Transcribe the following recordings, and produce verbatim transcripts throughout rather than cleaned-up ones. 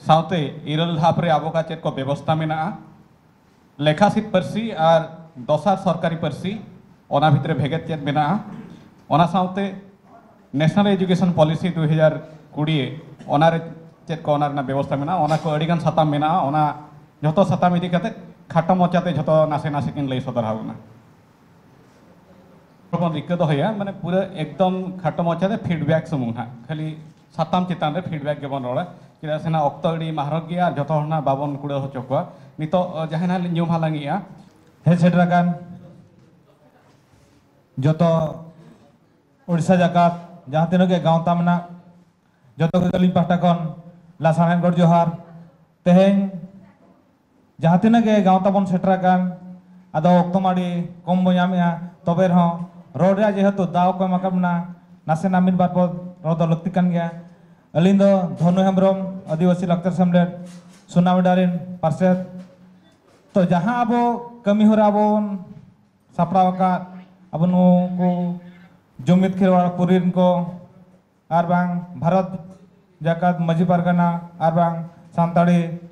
ᱥᱟᱶᱛᱮ ᱤᱨᱟᱹᱞ ᱫᱷᱟᱯ ᱨᱮ ᱟᱵᱚ ᱠᱟ ᱪᱮᱫ ᱠᱚ ᱵᱮᱵᱚᱥᱛᱷᱟ ᱢᱮᱱᱟᱜᱼᱟ, ᱞᱮᱠᱷᱟᱥᱤᱫ ᱯᱟᱹᱨᱥᱤ ᱟᱨ ᱫᱚᱥᱟᱨ ᱥᱚᱨᱠᱟᱨᱤ ᱯᱟᱹᱨᱥᱤ, ᱚᱱᱟ ᱵᱷᱤᱛᱨᱤ ᱨᱮ ᱵᱷᱮᱜᱮᱫ ᱪᱮᱫ ᱢᱮᱱᱟᱜᱼᱟ, ᱚᱱᱟ ᱥᱟᱶᱛᱮ ᱱᱮᱥᱱᱟᱞ ᱮᱡᱩᱠᱮᱥᱚᱱ ᱯᱚᱞᱤᱥᱤ ᱫᱩ ᱦᱟᱡᱟᱨ ᱠᱩᱲᱤ, ᱚᱱᱟ ᱨᱮ ᱪᱮᱫ ᱠᱚ ᱚᱱᱟ ᱨᱮᱱᱟᱜ ᱵᱮᱵᱚᱥᱛᱷᱟ ᱢᱮᱱᱟᱜᱼᱟ, ᱚᱱᱟ ᱠᱚ ᱟᱹᱰᱤᱜᱟᱱ ᱥᱟᱛᱟᱢ ᱢᱮᱱᱟᱜᱼᱟ᱾ ᱚᱱᱟ ᱡᱷᱚᱛᱚ ᱥᱟᱛᱟᱢ ᱤᱫᱤ ᱠᱟᱛᱮ ᱠᱷᱟᱴᱚ ᱢᱚᱪᱟᱛᱮ ᱡᱷᱚᱛᱚ ᱱᱟᱥᱮ ᱱᱟᱥᱮ ᱠᱤᱱ ᱞᱟᱹᱭ ᱥᱚᱫᱚᱨ ᱟᱵᱚᱱᱟ᱾ ᱵᱚᱱ ᱨᱤᱠᱟᱹ ᱫᱚᱦᱚᱭᱟ, ᱢᱟᱱᱮ ᱯᱩᱨᱟᱹ ᱮᱠᱫᱚᱢ ᱠᱷᱟᱴᱚ ᱢᱚᱪᱟᱛᱮ ᱯᱷᱤᱰᱵᱮᱠ ᱥᱩᱢᱩᱝ ᱦᱟᱸᱜ, ᱠᱷᱟᱹᱞᱤ ᱥᱟᱛᱟᱢ ᱪᱮᱛᱟᱱ ᱨᱮ ᱯᱷᱤᱰᱵᱮᱠ ᱜᱮᱵᱚᱱ ᱨᱚᱲᱟ, ᱪᱮᱫᱟᱜ ᱥᱮ ᱱᱟᱜ ᱚᱠᱛᱚ ᱟᱹᱰᱤ ᱢᱟᱦᱨᱚᱠ ᱜᱮᱭᱟ ᱟᱨ ᱡᱷᱚᱛᱚ ᱦᱚᱲ ᱱᱟᱜ ᱵᱟᱵᱚᱱ ᱠᱩᱲᱟᱹᱣ ᱦᱚᱪᱚ ᱠᱚᱣᱟ᱾ ᱱᱤᱛᱚᱜ ᱡᱟᱦᱟᱸᱭ ᱱᱟᱜ ᱧᱩᱢ ᱦᱟᱞᱟᱝ ᱮᱜᱼᱟ, ᱦᱮᱡ ᱥᱮᱴᱮᱨ ᱟᱠᱟᱱ ᱡᱚᱛᱚ ᱳᱰᱤᱥᱟ ᱡᱟᱠᱟᱛ, ᱡᱟᱦᱟᱸ ᱛᱤᱱᱟᱹᱜ ᱜᱮ ᱜᱟᱶᱛᱟ ᱢᱮᱱᱟᱜ, ᱡᱚᱛᱚ ᱜᱮ ᱟᱹᱞᱤᱧ ᱯᱟᱦᱴᱟ ᱠᱷᱚᱱ ᱞᱟᱥᱟᱲᱦᱮᱫ ᱜᱚᱰ ᱡᱚᱦᱟᱨ᱾ ᱛᱮᱦᱮᱧ ᱡᱟᱦᱟᱸ ᱛᱤᱱᱟᱹᱜ ᱜᱮ ᱜᱟᱶᱛᱟ ᱵᱚᱱ ᱥᱮᱴᱮᱨ ᱟᱠᱟᱱ, ᱟᱫᱚ ᱚᱠᱛᱚ ᱢᱟ ᱟᱹᱰᱤ ᱠᱚᱢ ᱵᱚᱱ ᱧᱟᱢᱮᱜᱼᱟ, ᱛᱚᱵᱮ ᱨᱮᱦᱚᱸ ᱨᱚᱲ ᱨᱮᱭᱟᱜ ᱡᱮᱦᱮᱛᱩ ᱫᱟᱣ ᱠᱚ ᱮᱢ ᱟᱠᱟᱫ ᱵᱚᱱᱟ, ᱱᱟᱥᱮᱱᱟᱜ ᱢᱤᱫ ᱵᱟᱨ ᱯᱚᱫ ᱨᱚᱲ ᱫᱚ ᱞᱟᱹᱠᱛᱤ ᱠᱟᱱ ᱜᱮᱭᱟ᱾ ᱟᱹᱞᱤᱧ ᱫᱚ ᱫᱷᱚᱱᱩ ᱦᱮᱢᱵᱨᱚᱢ, ᱟᱹᱫᱤᱵᱟᱹᱥᱤ ᱞᱟᱠᱪᱟᱨ ᱥᱮᱢᱞᱮᱫ ᱥᱩᱱᱟᱢᱤᱰᱟ ᱨᱮᱱ ᱯᱟᱨᱥᱮᱛ᱾ ᱛᱚ, ᱡᱟᱦᱟᱸ ᱟᱵᱚ ᱠᱟᱹᱢᱤ ᱦᱚᱨᱟ ᱵᱚᱱ ᱥᱟᱯᱲᱟᱣ ᱟᱠᱟᱫ, ᱟᱵᱚ ᱱᱩᱠᱩ ᱡᱩᱢᱤᱫ ᱠᱷᱮᱨᱣᱟᱲ ᱯᱩᱨᱤ ᱨᱮᱱ ᱠᱚ, ᱟᱨ ᱵᱟᱝ ᱵᱷᱟᱨᱚᱛ ᱡᱟᱠᱟᱛ ᱢᱟᱹᱡᱷᱤ ᱯᱟᱨᱜᱟᱱᱟ, ᱟᱨ ᱵᱟᱝ ᱥᱟᱱᱛᱟᱲᱤ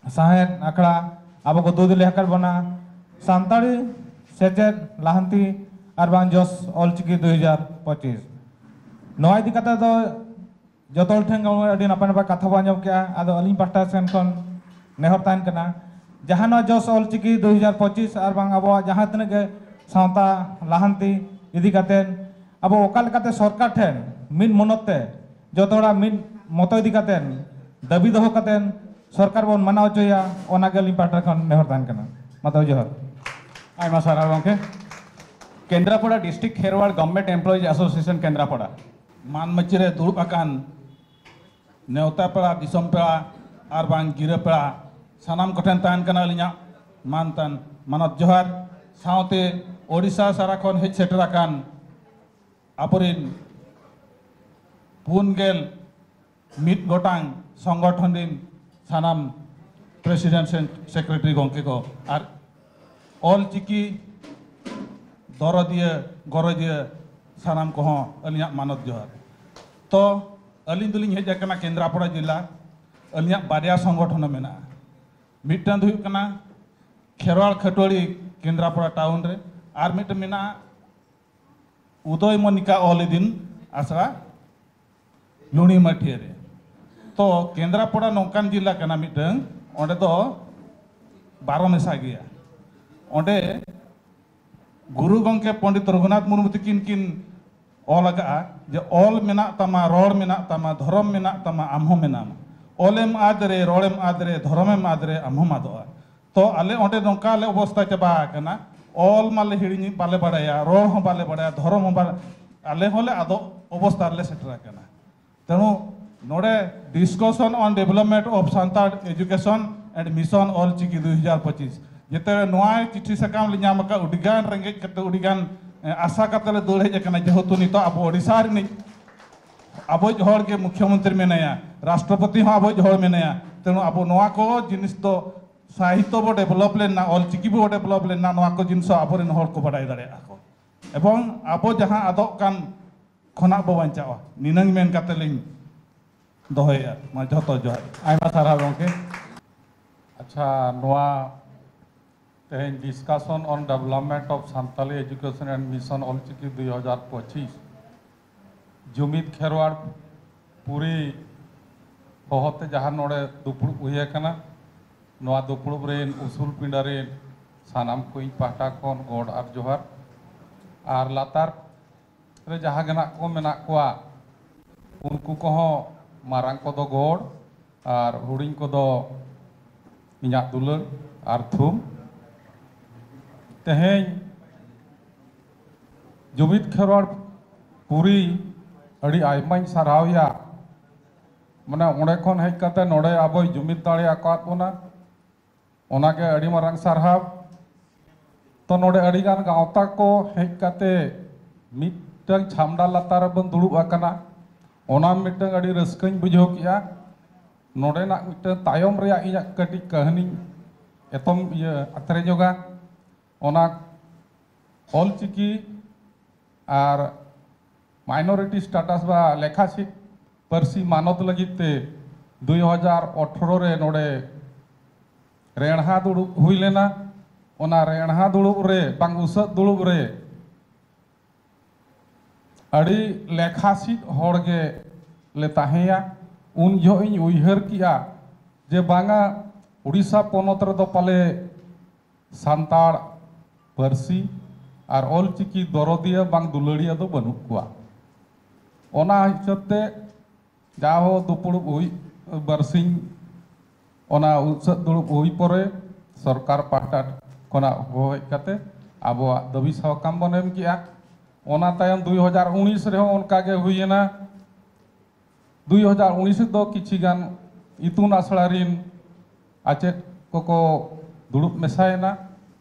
ᱥᱟᱶᱦᱮᱫ ᱟᱠᱷᱲᱟ ᱟᱵᱚ ᱠᱚ ᱫᱩ ᱫᱤᱞᱤ ᱟᱠᱟᱫ ᱵᱚᱱᱟ᱾ ᱥᱟᱱᱛᱟᱲᱤ ᱥᱮᱪᱮᱫ ᱞᱟᱦᱟᱱᱛᱤ ᱟᱨ ᱵᱟᱝ ᱡᱚᱥ ᱚᱞᱪᱤᱠᱤ ᱫᱩ ᱦᱟᱡᱟᱨ ᱯᱚᱸᱪᱤᱥ, ᱱᱚᱣᱟ ᱤᱫᱤ ᱠᱟᱛᱮ ᱫᱚ ᱡᱚᱛᱚ ᱦᱚᱲ ᱴᱷᱮᱱ ᱜᱮ ᱟᱹᱰᱤ ᱱᱟᱯᱟᱭ ᱱᱟᱯᱟᱭ ᱠᱟᱛᱷᱟ ᱵᱚᱱ ᱟᱸᱡᱚᱢ ᱠᱮᱜᱼᱟ᱾ ᱟᱫᱚ ᱟᱹᱞᱤᱧ ᱯᱟᱦᱴᱟ ᱥᱮᱱ ᱠᱷᱚᱱ ᱱᱮᱦᱚᱨ ᱛᱟᱦᱮᱱ ᱠᱟᱱᱟ, ᱡᱟᱦᱟᱸ ᱱᱚᱣᱟ ᱡᱚᱥ ᱚᱞᱪᱤᱠᱤ ᱫᱩ ᱦᱟᱡᱟᱨ ᱯᱚᱸᱪᱤᱥ ᱟᱨ ᱵᱟᱝ ᱟᱵᱚᱣᱟᱜ ᱡᱟᱦᱟᱸ ᱛᱤᱱᱟᱹᱜ ᱜᱮ ᱥᱟᱶᱛᱟ ᱞᱟᱦᱟᱱᱛᱤ ᱤᱫᱤ ᱠᱟᱛᱮ ᱟᱵᱚ ᱚᱠᱟ ᱞᱮᱠᱟᱛᱮ ᱥᱚᱨᱠᱟᱨ ᱴᱷᱮᱱ ᱢᱤᱫ ᱢᱚᱱᱚᱛ ᱛᱮ ᱡᱚᱛᱚ ᱦᱚᱲᱟᱜ ᱢᱤᱫ ᱢᱚᱛᱚ ᱤᱫᱤ ᱠᱟᱛᱮ ᱫᱟᱹᱵᱤ ᱫᱚᱦᱚ ᱠᱟᱛᱮ ᱥᱚᱨᱠᱟᱨ ᱵᱚᱱ ᱢᱟᱱᱟᱣ ᱦᱚᱪᱚᱭᱟ, ᱚᱱᱟ ᱜᱮ ᱟᱹᱞᱤᱧ ᱯᱟᱦᱴᱟ ᱠᱷᱚᱱ ᱱᱮᱦᱚᱨ ᱛᱟᱦᱮᱱ ᱠᱟᱱᱟ᱾ ᱢᱟ ᱛᱚᱵᱮ ᱡᱚᱦᱟᱨ᱾ ᱟᱭᱢᱟ ᱥᱟᱨᱦᱟᱣ ᱜᱚᱢᱠᱮ᱾ ᱠᱮᱱᱫᱨᱟᱯᱟᱲᱟ, District ᱠᱷᱮᱨᱣᱟᱲ Government Employees Association ᱠᱮᱱᱫᱨᱟᱯᱟᱲᱟ᱾ ᱢᱟᱱ ᱢᱟᱹᱪᱤ ᱨᱮ ᱫᱩᱲᱩᱵ ᱟᱠᱟᱱ ᱱᱮᱣᱛᱟ ᱯᱮᱲᱟ, ᱫᱤᱥᱚᱢ ᱯᱮᱲᱟ ᱟᱨ ᱵᱟᱝ ᱜᱤᱨᱟᱹ ᱯᱮᱲᱟ, ᱥᱟᱱᱟᱢ ᱠᱚᱴᱷᱮᱱ ᱛᱟᱦᱮᱱ ᱠᱟᱱᱟ ᱟᱹᱞᱤᱧᱟᱜ ᱢᱟᱱ ᱛᱟᱱ ᱢᱟᱱᱚᱛ ᱡᱚᱦᱟᱨ᱾ ᱥᱟᱶᱛᱮ ᱳᱰᱤᱥᱟ ᱥᱟᱨᱟ ᱠᱷᱚᱱ ᱦᱮᱡ ᱥᱮᱴᱮᱨ ᱟᱠᱟᱱ ᱟᱵᱚᱨᱤᱱ ᱯᱩᱱ ᱜᱮᱞ ᱢᱤᱫ ᱜᱚᱴᱟᱝ ᱥᱚᱝᱜᱚᱴᱷᱚᱱ ᱨᱤᱱ ᱥᱟᱱᱟᱢ president ᱥᱮ secretary ᱜᱚᱢᱠᱮ ᱠᱚ ᱟᱨ ᱚᱞ ᱪᱤᱠᱤ ᱫᱚᱨᱚᱫᱤᱭᱟᱹ ᱜᱚᱨᱚᱡᱤᱭᱟᱹ ᱥᱟᱱᱟᱢ ᱠᱚᱦᱚᱸ ᱟᱹᱞᱤᱧᱟᱜ ᱢᱟᱱᱚᱛ ᱡᱚᱦᱟᱨ᱾ ᱛᱚ, ᱟᱹᱞᱤᱧ ᱫᱚᱞᱤᱧ ᱦᱮᱡ ᱟᱠᱟᱱᱟ ᱠᱮᱱᱫᱨᱟᱯᱟᱲᱟ ᱡᱮᱞᱟ, ᱟᱹᱞᱤᱧᱟᱜ ᱵᱟᱨᱭᱟ ᱥᱚᱝᱜᱚᱴᱷᱚᱱ ᱢᱮᱱᱟᱜᱼᱟ᱾ ᱢᱤᱫᱴᱟᱝ ᱫᱚ ᱦᱩᱭᱩᱜ ᱠᱟᱱᱟ ᱠᱷᱮᱨᱣᱟᱲ ᱠᱷᱟᱹᱴᱣᱟᱹᱲᱤ ᱠᱮᱱᱫᱨᱟᱯᱟᱲᱟ ᱴᱟᱣᱩᱱ ᱨᱮ, ᱟᱨ ᱢᱤᱫᱴᱟᱝ ᱢᱮᱱᱟᱜᱼᱟ ᱩᱫᱚᱭ ᱢᱚᱱᱤᱠᱟ ᱚᱞ ᱤᱫᱤᱱ ᱟᱥᱲᱟ ᱞᱩᱬᱤ ᱢᱟᱹᱴᱷᱤᱭᱟᱹ ᱨᱮ᱾ ᱛᱚ ᱠᱮᱱᱫᱨᱟᱯᱟᱲᱟ ᱱᱚᱝᱠᱟᱱ ᱡᱤᱞᱟ ᱠᱟᱱᱟ ᱢᱤᱫᱴᱟᱝ, ᱚᱸᱰᱮ ᱫᱚ ᱵᱟᱨᱚ ᱢᱮᱥᱟ ᱜᱮᱭᱟ᱾ ᱚᱸᱰᱮ ᱜᱩᱨᱩ ᱜᱚᱢᱠᱮ ᱯᱚᱱᱰᱤᱛ ᱨᱚᱜᱷᱩᱱᱟᱛᱷ ᱢᱩᱨᱢᱩ ᱛᱟᱹᱠᱤᱱ ᱠᱤᱱ ᱚᱞ ᱟᱠᱟᱫᱼᱟ ᱡᱮ, "ᱚᱞ ᱢᱮᱱᱟᱜ ᱛᱟᱢᱟ, ᱨᱚᱲ ᱢᱮᱱᱟᱜ ᱛᱟᱢᱟ, ᱫᱷᱚᱨᱚᱢ ᱢᱮᱱᱟᱜ ᱛᱟᱢᱟ, ᱟᱢ ᱦᱚᱸ ᱢᱮᱱᱟᱢᱟ᱾ ᱚᱞᱮᱢ ᱟᱫ ᱨᱮ, ᱨᱚᱲᱮᱢ ᱟᱫ ᱨᱮ, ᱫᱷᱚᱨᱚᱢᱮᱢ ᱟᱫ ᱨᱮ, ᱟᱢ ᱦᱚᱸᱢ ᱟᱫᱚᱜᱼᱟ᱾" ᱛᱚ ᱟᱞᱮ ᱚᱸᱰᱮ ᱱᱚᱝᱠᱟ ᱞᱮ ᱚᱵᱚᱥᱛᱟ ᱪᱟᱵᱟ ᱟᱠᱟᱱᱟ, ᱚᱞ ᱢᱟᱞᱮ ᱦᱤᱲᱤᱧ, ᱵᱟᱞᱮ ᱵᱟᱲᱟᱭᱟ, ᱨᱚᱲ ᱦᱚᱸ ᱵᱟᱞᱮ ᱵᱟᱲᱟᱭᱟ, ᱫᱷᱚᱨᱚᱢ ᱦᱚᱸ ᱵᱟᱞᱮ, ᱟᱞᱮ ᱦᱚᱸᱞᱮ ᱟᱫᱚᱜ ᱚᱵᱚᱥᱛᱟ ᱨᱮᱞᱮ ᱥᱮᱴᱮᱨ ᱟᱠᱟᱱᱟ᱾ ᱛᱮᱱᱩ ᱱᱚᱰᱮ Discussion on Development of Santal Education and Mission Ol Chiki ᱫᱩᱭ ᱦᱟᱡᱟᱨ ᱯᱚᱸᱪᱤᱥ, ᱡᱮᱛᱮ ᱱᱚᱣᱟ ᱪᱤᱴᱷᱤ ᱥᱟᱠᱟᱢ ᱞᱮ ᱧᱟᱢ ᱟᱠᱟᱫ, ᱟᱹᱰᱤᱜᱟᱱ ᱨᱮᱸᱜᱮᱡ ᱠᱟᱛᱮ, ᱟᱹᱰᱤᱜᱟᱱ, ᱮ, ᱟᱥᱟ ᱠᱟᱛᱮ ᱞᱮ ᱫᱟᱹᱲ ᱦᱮᱡ ᱟᱠᱟᱱᱟ, ᱡᱮᱦᱮᱛᱩ ᱱᱤᱛᱚᱜ ᱟᱵᱚ ᱳᱰᱤᱥᱟ ᱨᱤᱱᱤᱡ ᱟᱵᱚᱭᱤᱡ ᱦᱚᱲ ᱜᱮ ᱢᱩᱠᱷᱭᱚᱢᱚᱱᱛᱨᱤ ᱢᱮᱱᱟᱭᱟ, ᱨᱟᱥᱴᱨᱚᱯᱚᱛᱤ ᱦᱚᱸ ᱟᱵᱚᱭᱤᱡ ᱦᱚᱲ ᱢᱮᱱᱟᱭᱟ᱾ ᱛᱮᱱᱩ ᱟᱵᱚ ᱱᱚᱣᱟ ᱠᱚ ᱡᱤᱱᱤᱥ ᱫᱚ, ᱥᱟᱦᱤᱛᱚ ᱵᱚ ᱰᱮᱵᱷᱞᱚᱯ ᱞᱮᱱᱟ, ᱚᱞ ᱪᱤᱠᱤ ᱵᱚ ᱰᱮᱵᱷᱞᱚᱯ ᱞᱮᱱᱟ, ᱱᱚᱣᱟ ᱠᱚ ᱡᱤᱱᱤᱥ ᱦᱚᱸ ᱟᱵᱚᱨᱮᱱ ᱦᱚᱲ ᱠᱚ ᱵᱟᱰᱟᱭ ᱫᱟᱲᱮᱭᱟᱜᱼᱟ ᱠᱚ᱾ ᱮᱵᱚᱝ ᱟᱵᱚ ᱡᱟᱦᱟᱸ ᱟᱫᱚᱜ ᱠᱟᱱ ᱠᱷᱚᱱᱟᱜ ᱵᱚ ᱵᱟᱧᱪᱟᱜᱼᱟ, ᱱᱤᱱᱟᱹᱝ ᱢᱮᱱ ᱠᱟᱛᱮ ᱞᱤᱧ ᱫᱚᱦᱚᱭᱮᱫᱼᱟ᱾ ᱢᱟ ᱡᱷᱚᱛᱚ ᱡᱚᱦᱟᱨ᱾ ᱟᱭᱢᱟ ᱥᱟᱨᱦᱟᱣ ᱜᱚᱢᱠᱮ᱾ ᱟᱪᱪᱷᱟ, ᱱᱚᱣᱟ ᱛᱮᱦᱮᱧ Discussion on Development of Santali Education and Mission Ol Chiki ᱫᱩᱭ ᱦᱟᱡᱟᱨ ᱯᱚᱸᱪᱤᱥ ᱡᱩᱢᱤᱫ ᱠᱷᱮᱨᱣᱟᱲ ᱯᱩᱨᱤ ᱦᱚᱦᱚᱛᱮ ᱡᱟᱦᱟᱸ ᱱᱚᱰᱮ ᱫᱩᱯᱲᱩᱵ ᱦᱩᱭ ᱟᱠᱟᱱᱟ, ᱱᱚᱣᱟ ᱫᱩᱯᱲᱩᱵ ᱨᱮᱱ ᱩᱥᱩᱞ ᱯᱤᱸᱰᱟᱹ ᱨᱮᱱ ᱥᱟᱱᱟᱢ ᱠᱚ ᱤᱧ ᱯᱟᱦᱴᱟ ᱠᱷᱚᱱ ᱜᱚᱰ ᱟᱨ ᱡᱚᱦᱟᱨ᱾ ᱟᱨ ᱞᱟᱛᱟᱨ ᱨᱮ ᱡᱟᱦᱟᱸ ᱜᱮ ᱱᱟᱜ ᱠᱚ ᱢᱮᱱᱟᱜ ᱠᱚᱣᱟ, ᱩᱱᱠᱩ ᱠᱚᱦᱚᱸ, ᱢᱟᱨᱟᱝ ᱠᱚᱫᱚ ᱜᱚᱰ ᱟᱨ ᱦᱩᱰᱤᱧ ᱠᱚᱫᱚ ᱤᱧᱟᱹᱜ ᱫᱩᱞᱟᱹᱲ ᱟᱨ ᱛᱷᱩᱢ᱾ ᱛᱮᱦᱮᱧ ᱡᱩᱢᱤᱫ ᱠᱷᱮᱨᱣᱟᱲ ᱯᱩᱨᱤ ᱟᱹᱰᱤ ᱟᱭᱢᱟᱧ ᱥᱟᱨᱦᱟᱣᱮᱭᱟ᱾ ᱢᱟᱱᱮ ᱚᱸᱰᱮ ᱠᱷᱚᱱ ᱦᱮᱡ ᱠᱟᱛᱮ ᱱᱚᱰᱮ ᱟᱵᱚᱭ ᱡᱩᱢᱤᱫ ᱫᱟᱲᱮ ᱟᱠᱟᱫ ᱵᱚᱱᱟ, ᱚᱱᱟᱜᱮ ᱟᱹᱰᱤ ᱢᱟᱨᱟᱝ ᱥᱟᱨᱦᱟᱣ᱾ ᱛᱚ ᱱᱚᱰᱮ ᱟᱹᱰᱤᱜᱟᱱ ᱜᱟᱶᱛᱟ ᱠᱚ ᱦᱮᱡ ᱠᱟᱛᱮ ᱢᱤᱫᱴᱟᱝ ᱪᱷᱟᱢᱰᱟ ᱞᱟᱛᱟᱨ ᱨᱮᱵᱚᱱ ᱫᱩᱲᱩᱵ ᱟᱠᱟᱱᱟ, ᱚᱱᱟ ᱢᱤᱫᱴᱟᱝ ᱟᱹᱰᱤ ᱨᱟᱹᱥᱠᱟᱹᱧ ᱵᱩᱡᱷᱟᱹᱣ ᱠᱮᱜᱼᱟ᱾ ᱱᱚᱰᱮᱱᱟᱜ ᱢᱤᱫᱴᱟᱝ ᱛᱟᱭᱚᱢ ᱨᱮᱭᱟᱜ ᱤᱧᱟᱹᱜ ᱠᱟᱹᱴᱤᱡ ᱠᱟᱹᱦᱱᱤᱧ ᱮᱛᱚᱢ, ᱤᱭᱟᱹ, ᱟᱛᱨᱮ ᱧᱚᱜᱟ᱾ ᱚᱱᱟ ᱚᱞ ᱪᱤᱠᱤ ᱟᱨ minority status ᱵᱟ ᱞᱮᱠᱷᱟ ᱥᱤᱫ ᱯᱟᱹᱨᱥᱤ ᱢᱟᱱᱚᱛ ᱞᱟᱹᱜᱤᱫ ᱛᱮ ᱫᱩᱭ ᱦᱟᱡᱟᱨ ᱟᱴᱷᱨᱚ ᱨᱮ ᱱᱚᱰᱮ ᱨᱮᱬᱦᱟ ᱫᱩᱲᱩᱵ ᱦᱩᱭ ᱞᱮᱱᱟ᱾ ᱚᱱᱟ ᱨᱮᱬᱦᱟ ᱫᱩᱲᱩᱵ ᱨᱮ, ᱵᱟᱝ ᱩᱥᱟᱹᱫ ᱫᱩᱲᱩᱵ ᱨᱮ, ᱟᱹᱰᱤ ᱞᱮᱠᱷᱟ ᱥᱤᱫ ᱦᱚᱲ ᱜᱮ ᱞᱮ ᱛᱟᱦᱮᱸᱭᱟ᱾ ᱩᱱ ᱡᱚᱦᱚᱜ ᱤᱧ ᱩᱭᱦᱟᱹᱨ ᱠᱮᱜᱼᱟ ᱡᱮ ᱵᱟᱝᱟ, ᱩᱲᱤᱥᱥᱟ ᱯᱚᱱᱚᱛ ᱨᱮᱫᱚ ᱯᱟᱞᱮ ᱥᱟᱱᱛᱟᱲ ᱯᱟᱹᱨᱥᱤ ᱟᱨ ᱚᱞᱪᱤᱠᱤ ᱫᱚᱨᱚᱫᱤᱭᱟᱹ ᱵᱟᱝ ᱫᱩᱞᱟᱹᱲᱤᱭᱟᱹ ᱫᱚ ᱵᱟᱹᱱᱩᱜ ᱠᱚᱣᱟ᱾ ᱚᱱᱟ ᱦᱤᱥᱟᱹᱵ ᱛᱮ ᱡᱟᱦᱳ ᱫᱩᱯᱲᱩᱵ ᱦᱩᱭ, ᱵᱟᱨᱥᱤᱧ ᱚᱱᱟ ᱩᱥᱟᱹᱫ ᱫᱩᱲᱩᱵ ᱦᱩᱭ ᱯᱚᱨᱮ ᱥᱚᱨᱠᱟᱨ ᱯᱟᱦᱴᱟ ᱠᱷᱚᱱᱟᱜ ᱦᱚᱦᱚ ᱦᱮᱡ ᱠᱟᱛᱮ ᱟᱵᱚᱣᱟᱜ ᱫᱟᱹᱵᱤ ᱥᱟᱠᱟᱢ ᱵᱚᱱ ᱮᱢ ᱠᱮᱜᱼᱟ᱾ ᱚᱱᱟ ᱛᱟᱭᱚᱢ ᱫᱩᱭ ᱦᱟᱡᱟᱨ ᱩᱱᱤᱥ ᱨᱮᱦᱚᱸ ᱚᱱᱠᱟ ᱜᱮ ᱦᱩᱭᱮᱱᱟ᱾ ᱫᱩᱭ ᱦᱟᱡᱟᱨ ᱩᱱᱤᱥ ᱨᱮᱫᱚ ᱠᱤᱪᱷᱤ ᱜᱟᱱ ᱤᱛᱩᱱ ᱟᱥᱲᱟ ᱨᱤᱱ ᱟᱪᱮᱫ ᱠᱚᱠᱚ ᱫᱩᱲᱩᱵ ᱢᱮᱥᱟᱭᱮᱱᱟ᱾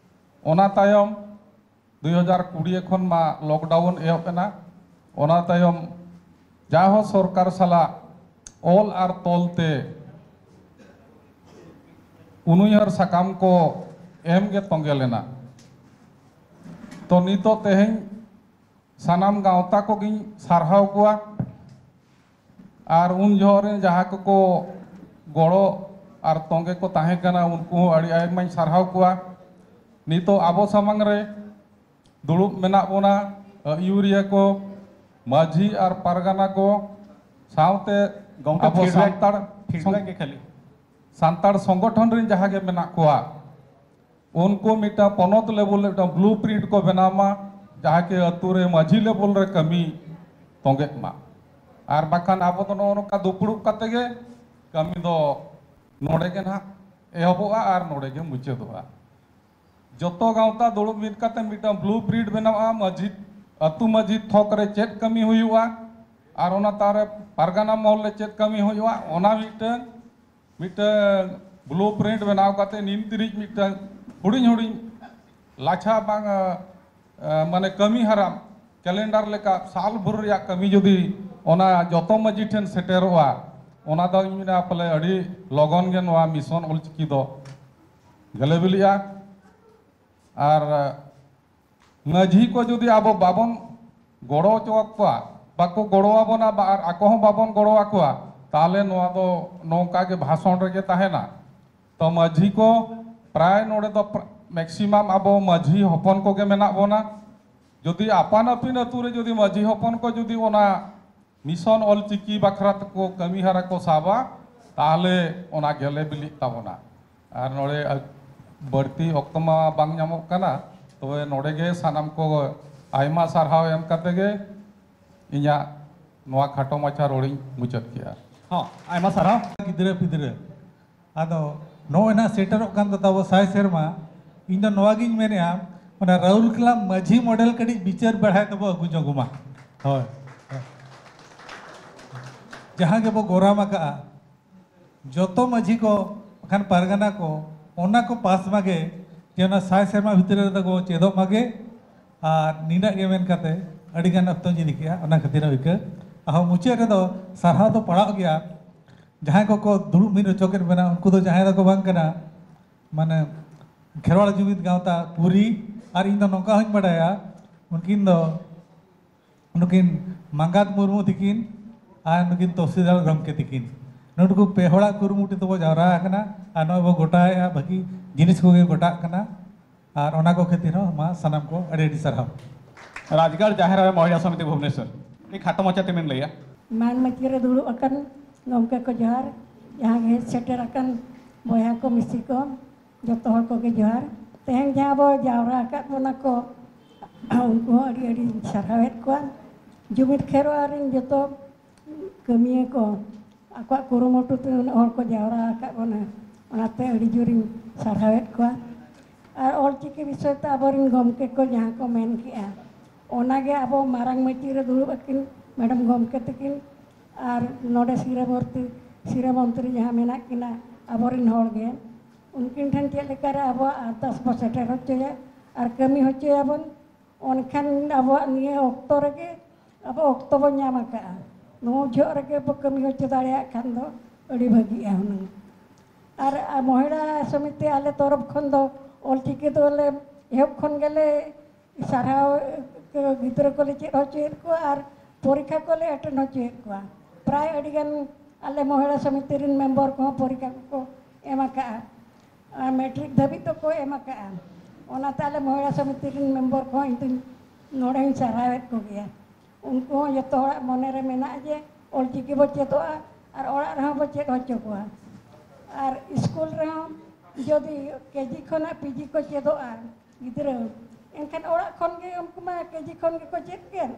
ᱚᱱᱟ ᱛᱟᱭᱚᱢ ᱫᱩᱭ ᱦᱟᱡᱟᱨ ᱠᱩᱲᱤ ᱠᱷᱚᱱ ᱢᱟ lockdown ᱮᱦᱚᱵ ᱮᱱᱟ᱾ ᱚᱱᱟ ᱛᱟᱭᱚᱢ ᱡᱟᱦᱳ ᱥᱚᱨᱠᱟᱨ ᱥᱟᱞᱟᱜ ᱚᱞ ᱟᱨ ᱛᱚᱞ ᱛᱮ ᱩᱱᱩᱭᱦᱟᱹᱨ ᱥᱟᱠᱟᱢ ᱠᱚ ᱮᱢ ᱜᱮ ᱛᱚᱸᱜᱮ ᱞᱮᱱᱟ᱾ ᱛᱚ ᱱᱤᱛᱚᱜ ᱛᱮᱦᱮᱧ ᱥᱟᱱᱟᱢ ᱜᱟᱶᱛᱟ ᱠᱚᱜᱮᱧ ᱥᱟᱨᱦᱟᱣ ᱠᱚᱣᱟ᱾ ᱟᱨ ᱩᱱ ᱡᱚᱦᱚᱜ ᱨᱮᱱ ᱡᱟᱦᱟᱸ ᱠᱚᱠᱚ ᱜᱚᱲᱚ ᱟᱨ ᱛᱚᱸᱜᱮ ᱠᱚ ᱛᱟᱦᱮᱸ ᱠᱟᱱᱟ, ᱩᱱᱠᱩ ᱦᱚᱸ ᱟᱹᱰᱤ ᱟᱭᱢᱟᱧ ᱥᱟᱨᱦᱟᱣ ᱠᱚᱣᱟ᱾ ᱱᱤᱛᱚᱜ ᱟᱵᱚ ᱥᱟᱢᱟᱝ ᱨᱮ ᱫᱩᱲᱩᱵ ᱢᱮᱱᱟᱜ ᱵᱚᱱᱟ, ᱟᱹᱭᱩᱨᱤᱭᱟᱹ ᱠᱚ, ᱢᱟᱹᱡᱷᱤ ᱟᱨ ᱯᱟᱨᱜᱟᱱᱟ ᱠᱚ, ᱥᱟᱶᱛᱮ ᱜᱚᱢᱠᱮ, ᱟᱵᱚ feedback, ᱥᱟᱱᱛᱟᱲ feedback ᱥᱚᱝ-, ᱜᱮ ᱠᱷᱟᱹᱞᱤ᱾ ᱥᱟᱱᱛᱟᱲ ᱥᱚᱝᱜᱚᱴᱷᱚᱱ ᱨᱮᱱ ᱡᱟᱦᱟᱸ ᱜᱮ ᱢᱮᱱᱟᱜ ᱠᱚᱣᱟ, ᱩᱱᱠᱩ ᱢᱤᱫᱴᱟᱝ ᱯᱚᱱᱚᱛ level ᱨᱮ ᱢᱤᱫᱴᱟᱝ blueprint ᱠᱚ ᱵᱮᱱᱟᱣ ᱢᱟ, ᱡᱟᱦᱟᱸ ᱠᱤ ᱟᱹᱛᱩ ᱨᱮ ᱢᱟᱹᱡᱷᱤ level ᱨᱮ ᱠᱟᱹᱢᱤ ᱛᱚᱸᱜᱮᱜ ᱢᱟ᱾ ᱟᱨ ᱵᱟᱠᱷᱟᱱ ᱟᱵᱚ ᱫᱚ ᱱᱚᱜᱼᱚ ᱱᱚᱝᱠᱟ ᱫᱩᱯᱲᱩᱵ ᱠᱟᱛᱮ ᱜᱮ ᱠᱟᱹᱢᱤ ᱫᱚ ᱱᱚᱰᱮ ᱜᱮ ᱱᱟᱦᱟᱜ ᱮᱦᱚᱵᱚᱜᱼᱟ ᱟᱨ ᱱᱚᱰᱮ ᱜᱮ ᱢᱩᱪᱟᱹᱫᱚᱜᱼᱟ᱾ ᱡᱚᱛᱚ ᱜᱟᱶᱛᱟ ᱫᱩᱲᱩᱵ ᱢᱤᱫ ᱠᱟᱛᱮ ᱢᱤᱫᱴᱟᱝ blueprint ᱵᱮᱱᱟᱣᱟ, ᱢᱟᱹᱡᱷᱤ, ᱟᱹᱛᱩ ᱢᱟᱹᱡᱷᱤ ᱛᱷᱚᱠ ᱨᱮ ᱪᱮᱫ ᱠᱟᱹᱢᱤ ᱦᱩᱭᱩᱜᱼᱟ ᱟᱨ ᱚᱱᱟ ᱛᱟᱨ ᱨᱮ ᱯᱟᱨᱜᱟᱱᱟ ᱢᱚᱦᱚᱞ ᱨᱮ ᱪᱮᱫ ᱠᱟᱹᱢᱤ ᱦᱩᱭᱩᱜᱼᱟ, ᱚᱱᱟ ᱢᱤᱫᱴᱟᱝ, ᱢᱤᱫᱴᱟᱝ blueprint ᱵᱮᱱᱟᱣ ᱠᱟᱛᱮ ᱱᱤᱱ ᱛᱤᱨᱤᱡ ᱢᱤᱫᱴᱟᱝ ᱦᱩᱰᱤᱧ ᱦᱩᱰᱤᱧ ᱞᱟᱪᱷᱟ ᱵᱟᱝ, ᱟ, ᱟ, ᱢᱟᱱᱮ ᱠᱟᱹᱢᱤ ᱦᱟᱨᱟ calendar ᱞᱮᱠᱟ ᱥᱟᱞ ᱵᱷᱳᱨ ᱨᱮᱭᱟᱜ ᱠᱟᱹᱢᱤ ᱡᱩᱫᱤ ᱚᱱᱟ ᱡᱚᱛᱚ ᱢᱟᱹᱡᱷᱤ ᱴᱷᱮᱱ ᱥᱮᱴᱮᱨᱚᱜᱼᱟ, ᱚᱱᱟ ᱫᱚ ᱤᱧ ᱢᱮᱱᱟ ᱯᱟᱞᱮ ᱟᱹᱰᱤ ᱞᱚᱜᱚᱱ ᱜᱮ ᱱᱚᱣᱟ mission ᱚᱞᱪᱤᱠᱤ ᱫᱚ ᱜᱮᱞᱮ ᱵᱤᱞᱤᱜᱼᱟ᱾ ᱟᱨ ᱢᱟᱹᱡᱷᱤ ᱠᱚ ᱡᱩᱫᱤ ᱟᱵᱚ ᱵᱟᱵᱚᱱ ᱜᱚᱲᱚ ᱦᱚᱪᱚ ᱟᱠᱚᱣᱟ, ᱵᱟᱠᱚ ᱜᱚᱲᱚ ᱟᱵᱚᱱᱟ, ᱵᱟ ᱟᱨ ᱟᱠᱚ ᱦᱚᱸ ᱵᱟᱵᱚᱱ ᱜᱚᱲᱚ ᱟᱠᱚᱣᱟ, ᱛᱟᱦᱚᱞᱮ ᱱᱚᱣᱟ ᱫᱚ ᱱᱚᱝᱠᱟ ᱜᱮ ᱵᱷᱟᱥᱚᱱ ᱨᱮᱜᱮ ᱛᱟᱦᱮᱱᱟ᱾ ᱛᱚ ᱢᱟᱹᱡᱷᱤ ᱠᱚ ᱯᱨᱟᱭ ᱱᱚᱰᱮ ᱫᱚ ᱯᱨ-, ᱢᱮᱠᱥᱤᱢᱟᱢ ᱟᱵᱚ ᱢᱟᱹᱡᱷᱤ ᱦᱚᱯᱚᱱ ᱠᱚᱜᱮ ᱢᱮᱱᱟᱜ ᱵᱚᱱᱟ᱾ ᱡᱩᱫᱤ ᱟᱯᱟᱱ ᱟᱹᱯᱤᱱ ᱟᱹᱛᱩ ᱨᱮ ᱡᱩᱫᱤ ᱢᱟᱹᱡᱷᱤ ᱦᱚᱯᱚᱱ ᱠᱚ ᱡᱩᱫᱤ ᱚᱱᱟ ᱢᱤᱥᱚᱱ ᱚᱞᱪᱤᱠᱤ ᱵᱟᱠᱷᱨᱟ ᱛᱮᱠᱚ ᱠᱟᱹᱢᱤ ᱦᱚᱨᱟ ᱠᱚ ᱥᱟᱵᱟ, ᱛᱟᱦᱚᱞᱮ ᱚᱱᱟ ᱜᱮᱞᱮ ᱵᱤᱞᱤᱜ ᱛᱟᱵᱚᱱᱟ᱾ ᱟᱨ ᱱᱚᱰᱮ ᱵᱟᱹᱲᱛᱤ ᱚᱠᱛᱚ ᱢᱟ ᱵᱟᱝ ᱧᱟᱢᱚᱜ ᱠᱟᱱᱟ, ᱛᱚᱵᱮ ᱱᱚᱰᱮ ᱜᱮ ᱥᱟᱱᱟᱢ ᱠᱚ ᱟᱭᱢᱟ ᱥᱟᱨᱦᱟᱣ ᱮᱢ ᱠᱟᱛᱮ ᱜᱮ ᱤᱧᱟᱹᱜ ᱱᱚᱣᱟ ᱠᱷᱟᱴᱚ ᱢᱟᱪᱷᱟ ᱨᱚᱲᱤᱧ ᱢᱩᱪᱟᱹᱫ ᱠᱮᱜᱼᱟ᱾ ᱦᱚᱸ, ᱟᱭᱢᱟ ᱥᱟᱨᱦᱟᱣ᱾ ᱜᱤᱫᱽᱨᱟᱹ ᱯᱤᱫᱽᱨᱟᱹ, ᱟᱫᱚ ᱱᱚᱜᱼᱚᱭ ᱱᱟᱜ ᱥᱮᱴᱮᱨᱚᱜ ᱠᱟᱱ ᱫᱚ ᱛᱟᱵᱚ ᱥᱟᱭ ᱥᱮᱨᱢᱟ᱾ ᱤᱧ ᱫᱚ ᱱᱚᱣᱟ ᱜᱤᱧ ᱢᱮᱱᱮᱜᱼᱟ, ᱚᱱᱟ ᱨᱟᱦᱩᱞ ᱠᱞᱟᱵᱽ ᱢᱟᱹᱡᱷᱤ ᱢᱚᱰᱮᱞ ᱠᱟᱹᱴᱤᱡ ᱵᱤᱪᱟᱹᱨ ᱵᱮᱲᱦᱟᱭ ᱛᱟᱵᱚ ᱟᱹᱜᱩ ᱡᱚᱝ ᱢᱟ᱾ ᱦᱳᱭ, ᱡᱟᱦᱟᱸ ᱜᱮᱵᱚ ᱜᱚᱨᱟᱢ ᱟᱠᱟᱜᱼᱟ, ᱡᱚᱛᱚ ᱢᱟᱹᱡᱷᱤ ᱠᱚ ᱵᱟᱠᱷᱟᱱ ᱯᱟᱨᱜᱟᱱᱟ ᱠᱚ ᱚᱱᱟ ᱠᱚ ᱯᱟᱥ ᱢᱟᱜᱮ, ᱡᱮ ᱚᱱᱟ ᱥᱟᱭ ᱥᱮᱨᱢᱟ ᱵᱷᱤᱛᱨᱤ ᱨᱮᱫᱚ ᱠᱚ ᱪᱮᱫᱚᱜ ᱢᱟᱜᱮ᱾ ᱟᱨ ᱱᱤᱱᱟᱹᱜ ᱜᱮ ᱢᱮᱱ ᱠᱟᱛᱮ ᱟᱹᱰᱤ ᱜᱟᱱ ᱚᱠᱛᱚᱧ ᱤᱫᱤ ᱠᱮᱜᱼᱟ, ᱚᱱᱟ ᱠᱷᱟᱹᱛᱤᱨ ᱦᱚᱸ ᱤᱠᱟᱹ᱾ ᱟᱨᱦᱚᱸ ᱢᱩᱪᱟᱹᱫ ᱨᱮᱫᱚ ᱥᱟᱨᱦᱟᱣ ᱫᱚ ᱯᱟᱲᱟᱜ ᱜᱮᱭᱟ᱾ ᱡᱟᱦᱟᱸᱭ ᱠᱚᱠᱚ ᱫᱩᱲᱩᱵ ᱢᱤᱫ ᱦᱚᱪᱚ ᱠᱮᱫ ᱵᱮᱱᱟ, ᱩᱱᱠᱩ ᱫᱚ ᱡᱟᱦᱟᱸᱭ ᱫᱚᱠᱚ ᱵᱟᱝ ᱠᱟᱱᱟ, ᱢᱟᱱᱮ ᱠᱷᱮᱨᱣᱟᱲ ᱡᱩᱢᱤᱫ ᱜᱟᱶᱛᱟ ᱯᱩᱨᱤ᱾ ᱟᱨ ᱤᱧ ᱫᱚ ᱱᱚᱝᱠᱟ ᱦᱚᱸᱧ ᱵᱟᱰᱟᱭᱟ, ᱩᱱᱠᱤᱱ ᱫᱚ ᱱᱩᱠᱤᱱ ᱢᱟᱸᱜᱟᱛ ᱢᱩᱨᱢᱩ ᱛᱤᱠᱤᱱ ᱟᱨ ᱱᱩᱠᱤᱱ ᱛᱚᱦᱥᱤᱞᱫᱟᱨ ᱜᱚᱢᱠᱮ ᱛᱤᱠᱤᱱ, ᱱᱩᱠᱩ ᱯᱮ ᱦᱚᱲᱟᱜ ᱠᱩᱨᱩᱢᱩᱴᱩ ᱛᱮᱵᱚ ᱡᱟᱣᱨᱟ ᱟᱠᱟᱱᱟ ᱟᱨ ᱱᱚᱜᱼᱚᱭ ᱵᱚ ᱜᱚᱴᱟᱭᱮᱜᱼᱟ, ᱵᱷᱟᱹᱜᱤ ᱡᱤᱱᱤᱥ ᱠᱚᱜᱮ ᱜᱚᱴᱟᱜ ᱠᱟᱱᱟ᱾ ᱟᱨ ᱚᱱᱟ ᱠᱚ ᱠᱷᱟᱹᱛᱤᱨ ᱦᱚᱸ ᱢᱟ ᱥᱟᱱᱟᱢ ᱠᱚ ᱟᱹᱰᱤ ᱟᱹᱰᱤ ᱥᱟᱨᱦᱟᱣ᱾ ᱨᱟᱡᱽᱜᱟᱲ ᱡᱟᱦᱮᱨ ᱟᱭᱳ ᱢᱚᱦᱤᱞᱟ ᱥᱚᱢᱤᱛᱤ ᱵᱷᱩᱵᱽᱱᱮᱥᱚᱨ, ᱟᱹᱰᱤ ᱠᱷᱟᱴᱚ ᱢᱟᱪᱷᱟ ᱛᱮᱵᱮᱱ ᱞᱟᱹᱭᱟ᱾ ᱢᱟᱹᱱ ᱢᱟᱹᱪᱤ ᱨᱮ ᱫᱩᱲᱩᱵ ᱟᱠᱟᱱ ᱜᱚᱢᱠᱮ ᱠᱚ ᱡᱚᱦᱟᱨ, ᱡᱟᱦᱟᱸ ᱜᱮ ᱦᱮᱡ ᱥᱮᱴᱮᱨ ᱟᱠᱟᱱ ᱵᱚᱭᱦᱟ ᱠᱚ ᱢᱤᱥᱤ ᱠᱚ, ᱡᱚᱛᱚ ᱦᱚᱲ ᱠᱚᱜᱮ ᱡᱚᱦᱟᱨ᱾ ᱛᱮᱦᱮᱧ ᱡᱟᱦᱟᱸ ᱵᱚ ᱡᱟᱣᱨᱟ ᱟᱠᱟᱫ ᱵᱚᱱᱟ ᱠᱚ, ᱩᱱᱠᱩ ᱦᱚᱸ ᱟᱹᱰᱤ ᱟᱹᱰᱤᱧ ᱥᱟᱨᱦᱟᱣᱮᱫ ᱠᱚᱣᱟ᱾ ᱡᱩᱢᱤᱫ ᱠᱷᱮᱨᱣᱟᱲ ᱨᱮᱱ ᱡᱚᱛᱚ ᱠᱟᱹᱢᱤᱭᱟᱹ ᱠᱚ ᱟᱠᱚᱣᱟᱜ ᱠᱩᱨᱩᱢᱩᱴᱩ ᱛᱮ ᱩᱱᱟᱹᱜ ᱦᱚᱲ ᱠᱚ ᱡᱟᱣᱨᱟ ᱟᱠᱟᱫ ᱵᱚᱱᱟ, ᱚᱱᱟᱛᱮ ᱟᱹᱰᱤ ᱡᱳᱨᱤᱧ ᱥᱟᱨᱦᱟᱣᱮᱫ ᱠᱚᱣᱟ᱾ ᱟᱨ ᱚᱞᱪᱤᱠᱤ ᱵᱤᱥᱚᱭ ᱛᱮ ᱟᱵᱚᱨᱮᱱ ᱜᱚᱢᱠᱮ ᱠᱚ ᱡᱟᱦᱟᱸ ᱠᱚ ᱢᱮᱱ ᱠᱮᱜᱼᱟ, ᱚᱱᱟᱜᱮ ᱟᱵᱚ ᱢᱟᱨᱟᱝ ᱢᱟᱹᱪᱤ ᱨᱮ ᱫᱩᱲᱩᱵ ᱟᱹᱠᱤᱱ ᱢᱮᱰᱟᱢ ᱜᱚᱢᱠᱮ ᱛᱟᱹᱠᱤᱱ ᱟᱨ ᱱᱚᱰᱮ ᱥᱤᱨᱟᱹ ᱵᱷᱚᱨᱛᱤ, ᱥᱤᱨᱟᱹ ᱢᱚᱱᱛᱨᱤ ᱡᱟᱦᱟᱸ ᱢᱮᱱᱟᱜ ᱠᱤᱱᱟ ᱟᱵᱚᱨᱮᱱ ᱦᱚᱲ ᱜᱮ, ᱩᱱᱠᱤᱱ ᱴᱷᱮᱱ ᱪᱮᱫ ᱞᱮᱠᱟᱨᱮ ᱟᱵᱚᱣᱟᱜ ᱟᱨᱫᱟᱥ ᱵᱚ ᱥᱮᱴᱮᱨ ᱦᱚᱪᱚᱭᱟ ᱟᱨ ᱠᱟᱹᱢᱤ ᱦᱚᱪᱚᱭᱟᱵᱚᱱ, ᱚᱱᱠᱷᱟᱱ ᱟᱵᱚᱣᱟᱜ ᱱᱤᱭᱟᱹ ᱚᱠᱛᱚ ᱨᱮᱜᱮ ᱟᱵᱚ ᱚᱠᱛᱚ ᱵᱚ ᱧᱟᱢ ᱟᱠᱟᱫᱼᱟ᱾ ᱱᱚᱣᱟ ᱡᱚᱦᱚᱜ ᱨᱮᱜᱮ ᱵᱚ ᱠᱟᱹᱢᱤ ᱦᱚᱪᱚ ᱫᱟᱲᱮᱭᱟᱜ ᱠᱷᱟᱱ ᱫᱚ ᱟᱹᱰᱤ ᱵᱷᱟᱹᱜᱤᱜᱼᱟ ᱦᱩᱱᱟᱹᱝ᱾ ᱟᱨ, ᱟᱨ ᱢᱚᱦᱤᱞᱟ ᱥᱚᱢᱤᱛᱤ ᱟᱞᱮ ᱛᱚᱨᱚᱯ ᱠᱷᱚᱱ ᱫᱚ ᱚᱞᱪᱤᱠᱤ ᱫᱚᱞᱮ ᱮᱦᱚᱵ ᱠᱷᱚᱱ ᱜᱮᱞᱮ ᱥᱟᱨᱦᱟᱣ, ᱜᱤᱫᱽᱨᱟᱹ ᱠᱚᱞᱮ ᱪᱮᱫ ᱦᱚᱪᱚᱭᱮᱫ ᱠᱚᱣᱟ ᱟᱨ ᱯᱚᱨᱤᱠᱷᱟ ᱠᱚᱞᱮ ᱮᱴᱮᱱ ᱦᱚᱪᱚᱭᱮᱫ ᱠᱚᱣᱟ᱾ ᱯᱨᱟᱭ ᱟᱹᱰᱤᱜᱟᱱ ᱟᱞᱮ ᱢᱚᱦᱤᱞᱟ ᱥᱚᱢᱤᱛᱤ ᱨᱮᱱ ᱢᱮᱢᱵᱚᱨ ᱠᱚᱦᱚᱸ ᱯᱚᱨᱤᱠᱠᱷᱟ ᱠᱚᱠᱚ ᱮᱢ ᱟᱠᱟᱫᱼᱟ, ᱟᱨ ᱢᱮᱴᱨᱤᱠ ᱫᱷᱟᱹᱵᱤᱡ ᱫᱚᱠᱚ ᱮᱢ ᱟᱠᱟᱫᱼᱟ᱾ ᱚᱱᱟᱛᱮ ᱟᱞᱮ ᱢᱚᱦᱤᱞᱟ ᱥᱚᱢᱤᱛᱤ ᱨᱮᱱ ᱢᱮᱢᱵᱚᱨ ᱠᱚᱦᱚᱸ ᱤᱧ ᱫᱚᱧ ᱱᱚᱰᱮᱧ ᱥᱟᱨᱦᱟᱣᱮᱫ ᱠᱚᱜᱮᱭᱟ᱾ ᱩᱱᱠᱩ ᱦᱚᱸ ᱡᱚᱛᱚ ᱦᱚᱲᱟᱜ ᱢᱚᱱᱮ ᱨᱮ ᱢᱮᱱᱟᱜᱼᱟ ᱡᱮ ᱚᱞᱪᱤᱠᱤ ᱵᱚ ᱪᱮᱫᱚᱜᱼᱟ ᱟᱨ ᱚᱲᱟᱜ ᱨᱮᱦᱚᱸ ᱵᱚ ᱪᱮᱫ ᱦᱚᱪᱚ ᱠᱚᱣᱟ᱾ ᱟᱨ ᱥᱠᱩᱞ ᱨᱮᱦᱚᱸ ᱡᱩᱫᱤ ᱠᱮᱡᱤ ᱠᱷᱚᱱᱟᱜ ᱯᱤᱡᱤ ᱠᱚ ᱪᱮᱫᱚᱜᱼᱟ ᱜᱤᱫᱽᱨᱟᱹ, ᱮᱱᱠᱷᱟᱱ ᱚᱲᱟᱜ ᱠᱷᱚᱱ ᱜᱮ ᱩᱱᱠᱩ ᱢᱟ ᱠᱮᱡᱤ ᱠᱷᱚᱱ ᱜᱮᱠᱚ ᱪᱮᱫ ᱠᱮᱫ᱾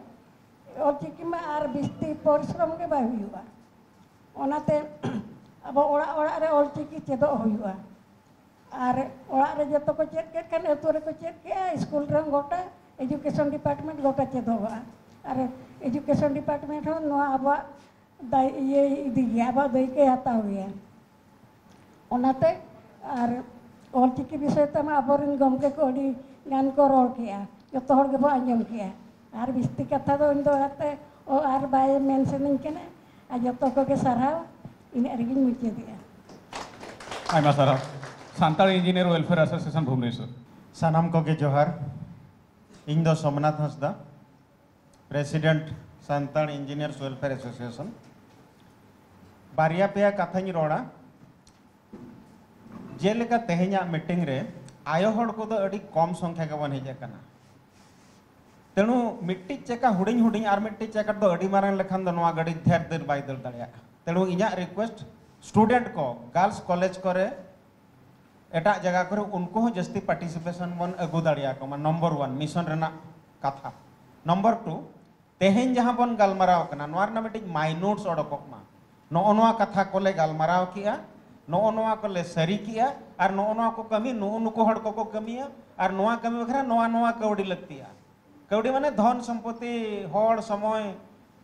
ᱚᱞᱪᱤᱠᱤ ᱢᱟ ᱟᱨ ᱵᱤᱥᱛᱤ ᱯᱚᱨᱤᱥᱨᱚᱢ ᱜᱮ ᱵᱟᱭ ᱦᱩᱭᱩᱜᱼᱟ᱾ ᱚᱱᱟᱛᱮ ᱟᱵᱚ ᱚᱲᱟᱜ ᱚᱲᱟᱜ ᱨᱮ ᱚᱞᱪᱤᱠᱤ ᱪᱮᱫᱚᱜ ᱦᱩᱭᱩᱜᱼᱟ᱾ ᱟᱨ ᱚᱲᱟᱜ ᱨᱮ ᱡᱚᱛᱚ ᱠᱚ ᱪᱮᱫ ᱠᱮᱫ ᱠᱷᱟᱱ ᱟᱹᱛᱩ ᱨᱮᱠᱚ ᱪᱮᱫ ᱠᱮᱫᱼᱟ, ᱥᱠᱩᱞ ᱨᱮᱦᱚᱸ ᱜᱚᱴᱟ, ᱮᱰᱩᱠᱮᱥᱚᱱ ᱰᱤᱯᱟᱨᱴᱢᱮᱱᱴ ᱜᱚᱴᱟ ᱪᱮᱫᱚᱜᱚᱜᱼᱟ᱾ ᱟᱨ ᱮᱰᱩᱠᱮᱥᱚᱱ ᱰᱤᱯᱟᱨᱴᱢᱮᱱᱴ ᱦᱚᱸ ᱱᱚᱣᱟ ᱟᱵᱚᱣᱟᱜ ᱫᱟᱭ ᱤᱭᱟᱹᱭ ᱤᱫᱤ ᱜᱮᱭᱟ, ᱟᱵᱚᱣᱟᱜ ᱫᱟᱹᱭᱠᱟᱹᱭ ᱦᱟᱛᱟᱣ ᱜᱮᱭᱟ᱾ ᱚᱱᱟᱛᱮ ᱟᱨ ᱚᱞᱪᱤᱠᱤ ᱵᱤᱥᱚᱭ ᱛᱮᱢᱟ ᱟᱵᱚᱨᱮᱱ ᱜᱚᱢᱠᱮ ᱠᱚ ᱟᱹᱰᱤ ᱜᱟᱱ ᱠᱚ ᱨᱚᱲ ᱠᱮᱜᱼᱟ, ᱡᱚᱛᱚ ᱦᱚᱲ ᱜᱮᱵᱚ ᱟᱸᱡᱚᱢ ᱠᱮᱜᱼᱟ᱾ ᱟᱨ ᱵᱤᱥᱛᱤ ᱠᱟᱛᱷᱟ ᱫᱚ ᱤᱧ ᱫᱚ ᱚᱱᱟᱛᱮ ᱚ ᱟᱨ ᱵᱟᱭ ᱢᱮᱱ ᱥᱟᱱᱟᱧ ᱠᱟᱱᱟ᱾ ᱟᱨ ᱡᱚᱛᱚ ᱠᱚᱜᱮ ᱥᱟᱨᱦᱟᱣ, ᱤᱱᱟᱹᱜ ᱨᱮᱜᱮᱧ ᱢᱩᱪᱟᱹᱫᱮᱜᱼᱟ᱾ ᱟᱭᱢᱟ ᱥᱟᱨᱦᱟᱣ᱾ Santal engineer welfare association Bhubaneswar. ᱥᱟᱱᱟᱢ ᱠᱚᱜᱮ ᱡᱚᱦᱟᱨ᱾ ᱤᱧ ᱫᱚ Somnath Hansda, president Santal engineers welfare association. ᱵᱟᱨᱭᱟ ᱯᱮᱭᱟ ᱠᱟᱛᱷᱟᱧ ᱨᱚᱲᱟ᱾ ᱡᱮᱞᱮᱠᱟ ᱛᱮᱦᱮᱧᱟᱜ ᱢᱤᱴᱤᱝ ᱨᱮ ᱟᱭᱳ ᱦᱚᱲ ᱠᱚᱫᱚ ᱟᱹᱰᱤ ᱠᱚᱢ ᱥᱚᱝᱠᱷᱟ ᱜᱮᱵᱚᱱ ᱦᱮᱡ ᱟᱠᱟᱱᱟ᱾ ᱛᱮᱬᱩ ᱢᱤᱫᱴᱤᱡ ᱪᱟᱠᱟ ᱦᱩᱰᱤᱧ ᱦᱩᱰᱤᱧ ᱟᱨ ᱢᱤᱫᱴᱤᱡ ᱪᱟᱠᱟ ᱫᱚ ᱟᱹᱰᱤ ᱢᱟᱨᱟᱝ ᱞᱮᱠᱷᱟᱱ ᱫᱚ ᱱᱚᱣᱟ ᱜᱟᱹᱰᱤ ᱰᱷᱮᱨ ᱫᱤᱱ ᱵᱟᱭ ᱫᱟᱹᱲ ᱫᱟᱲᱮᱭᱟᱜᱼᱟ᱾ ᱛᱮᱬᱩ ᱤᱧᱟᱹᱜ ᱨᱤᱠᱩᱭᱮᱥᱴ, ᱥᱴᱩᱰᱮᱱᱴ ᱠᱚ ᱜᱟᱨᱞᱥ ᱠᱚᱞᱮᱡᱽ ᱠᱚᱨᱮ, ᱮᱴᱟᱜ ᱡᱟᱭᱜᱟ ᱠᱚᱨᱮ, ᱩᱱᱠᱩ ᱦᱚᱸ ᱡᱟᱹᱥᱛᱤ ᱯᱟᱨᱴᱤᱥᱤᱯᱮᱥᱚᱱ ᱵᱚᱱ ᱟᱹᱜᱩ ᱫᱟᱲᱮᱭᱟᱠᱚ ᱢᱟ᱾ ᱱᱚᱢᱵᱚᱨ ᱚᱣᱟᱱ ᱢᱤᱥᱚᱱ ᱨᱮᱱᱟᱜ ᱠᱟᱛᱷᱟ᱾ ᱱᱚᱢᱵᱚᱨ ᱴᱩ, ᱛᱮᱦᱮᱧ ᱡᱟᱦᱟᱸ ᱵᱚᱱ ᱜᱟᱞᱢᱟᱨᱟᱣ ᱠᱟᱱᱟ, ᱱᱚᱣᱟ ᱨᱮᱱᱟᱜ ᱢᱤᱫᱴᱤᱡ ᱢᱟᱭᱱᱩᱴᱥ ᱚᱰᱚᱠᱚᱜ ᱢᱟ᱾ ᱱᱚᱜᱼᱚ ᱱᱚᱣᱟ ᱠᱟᱛᱷᱟ ᱠᱚᱞᱮ ᱜᱟᱞᱢᱟᱨᱟᱣ ᱠᱮᱜᱼᱟ, ᱱᱚᱜᱼᱚ ᱱᱚᱣᱟ ᱠᱚᱞᱮ ᱥᱟᱹᱨᱤ ᱠᱮᱜᱼᱟ, ᱟᱨ ᱱᱚᱜᱼᱚ ᱱᱚᱣᱟ ᱠᱚ ᱠᱟᱹᱢᱤ ᱱᱩᱜᱼᱩ ᱱᱩᱠᱩ ᱦᱚᱲ ᱠᱚᱠᱚ ᱠᱟᱹᱢᱤᱭᱟ, ᱟᱨ ᱱᱚᱣᱟ ᱠᱟᱹᱢᱤ ᱵᱟᱠᱷᱨᱟ ᱱᱚᱣᱟ ᱱᱚᱣᱟ ᱠᱟᱹᱣᱰᱤ ᱞᱟᱹᱠᱛᱤᱜᱼᱟ᱾ ᱠᱟᱹᱣᱰᱤ ᱢᱟᱱᱮ ᱫᱷᱚᱱ ᱥᱚᱢᱯᱚᱛᱤ, ᱦᱚᱲ, ᱥᱚᱢᱚᱭ,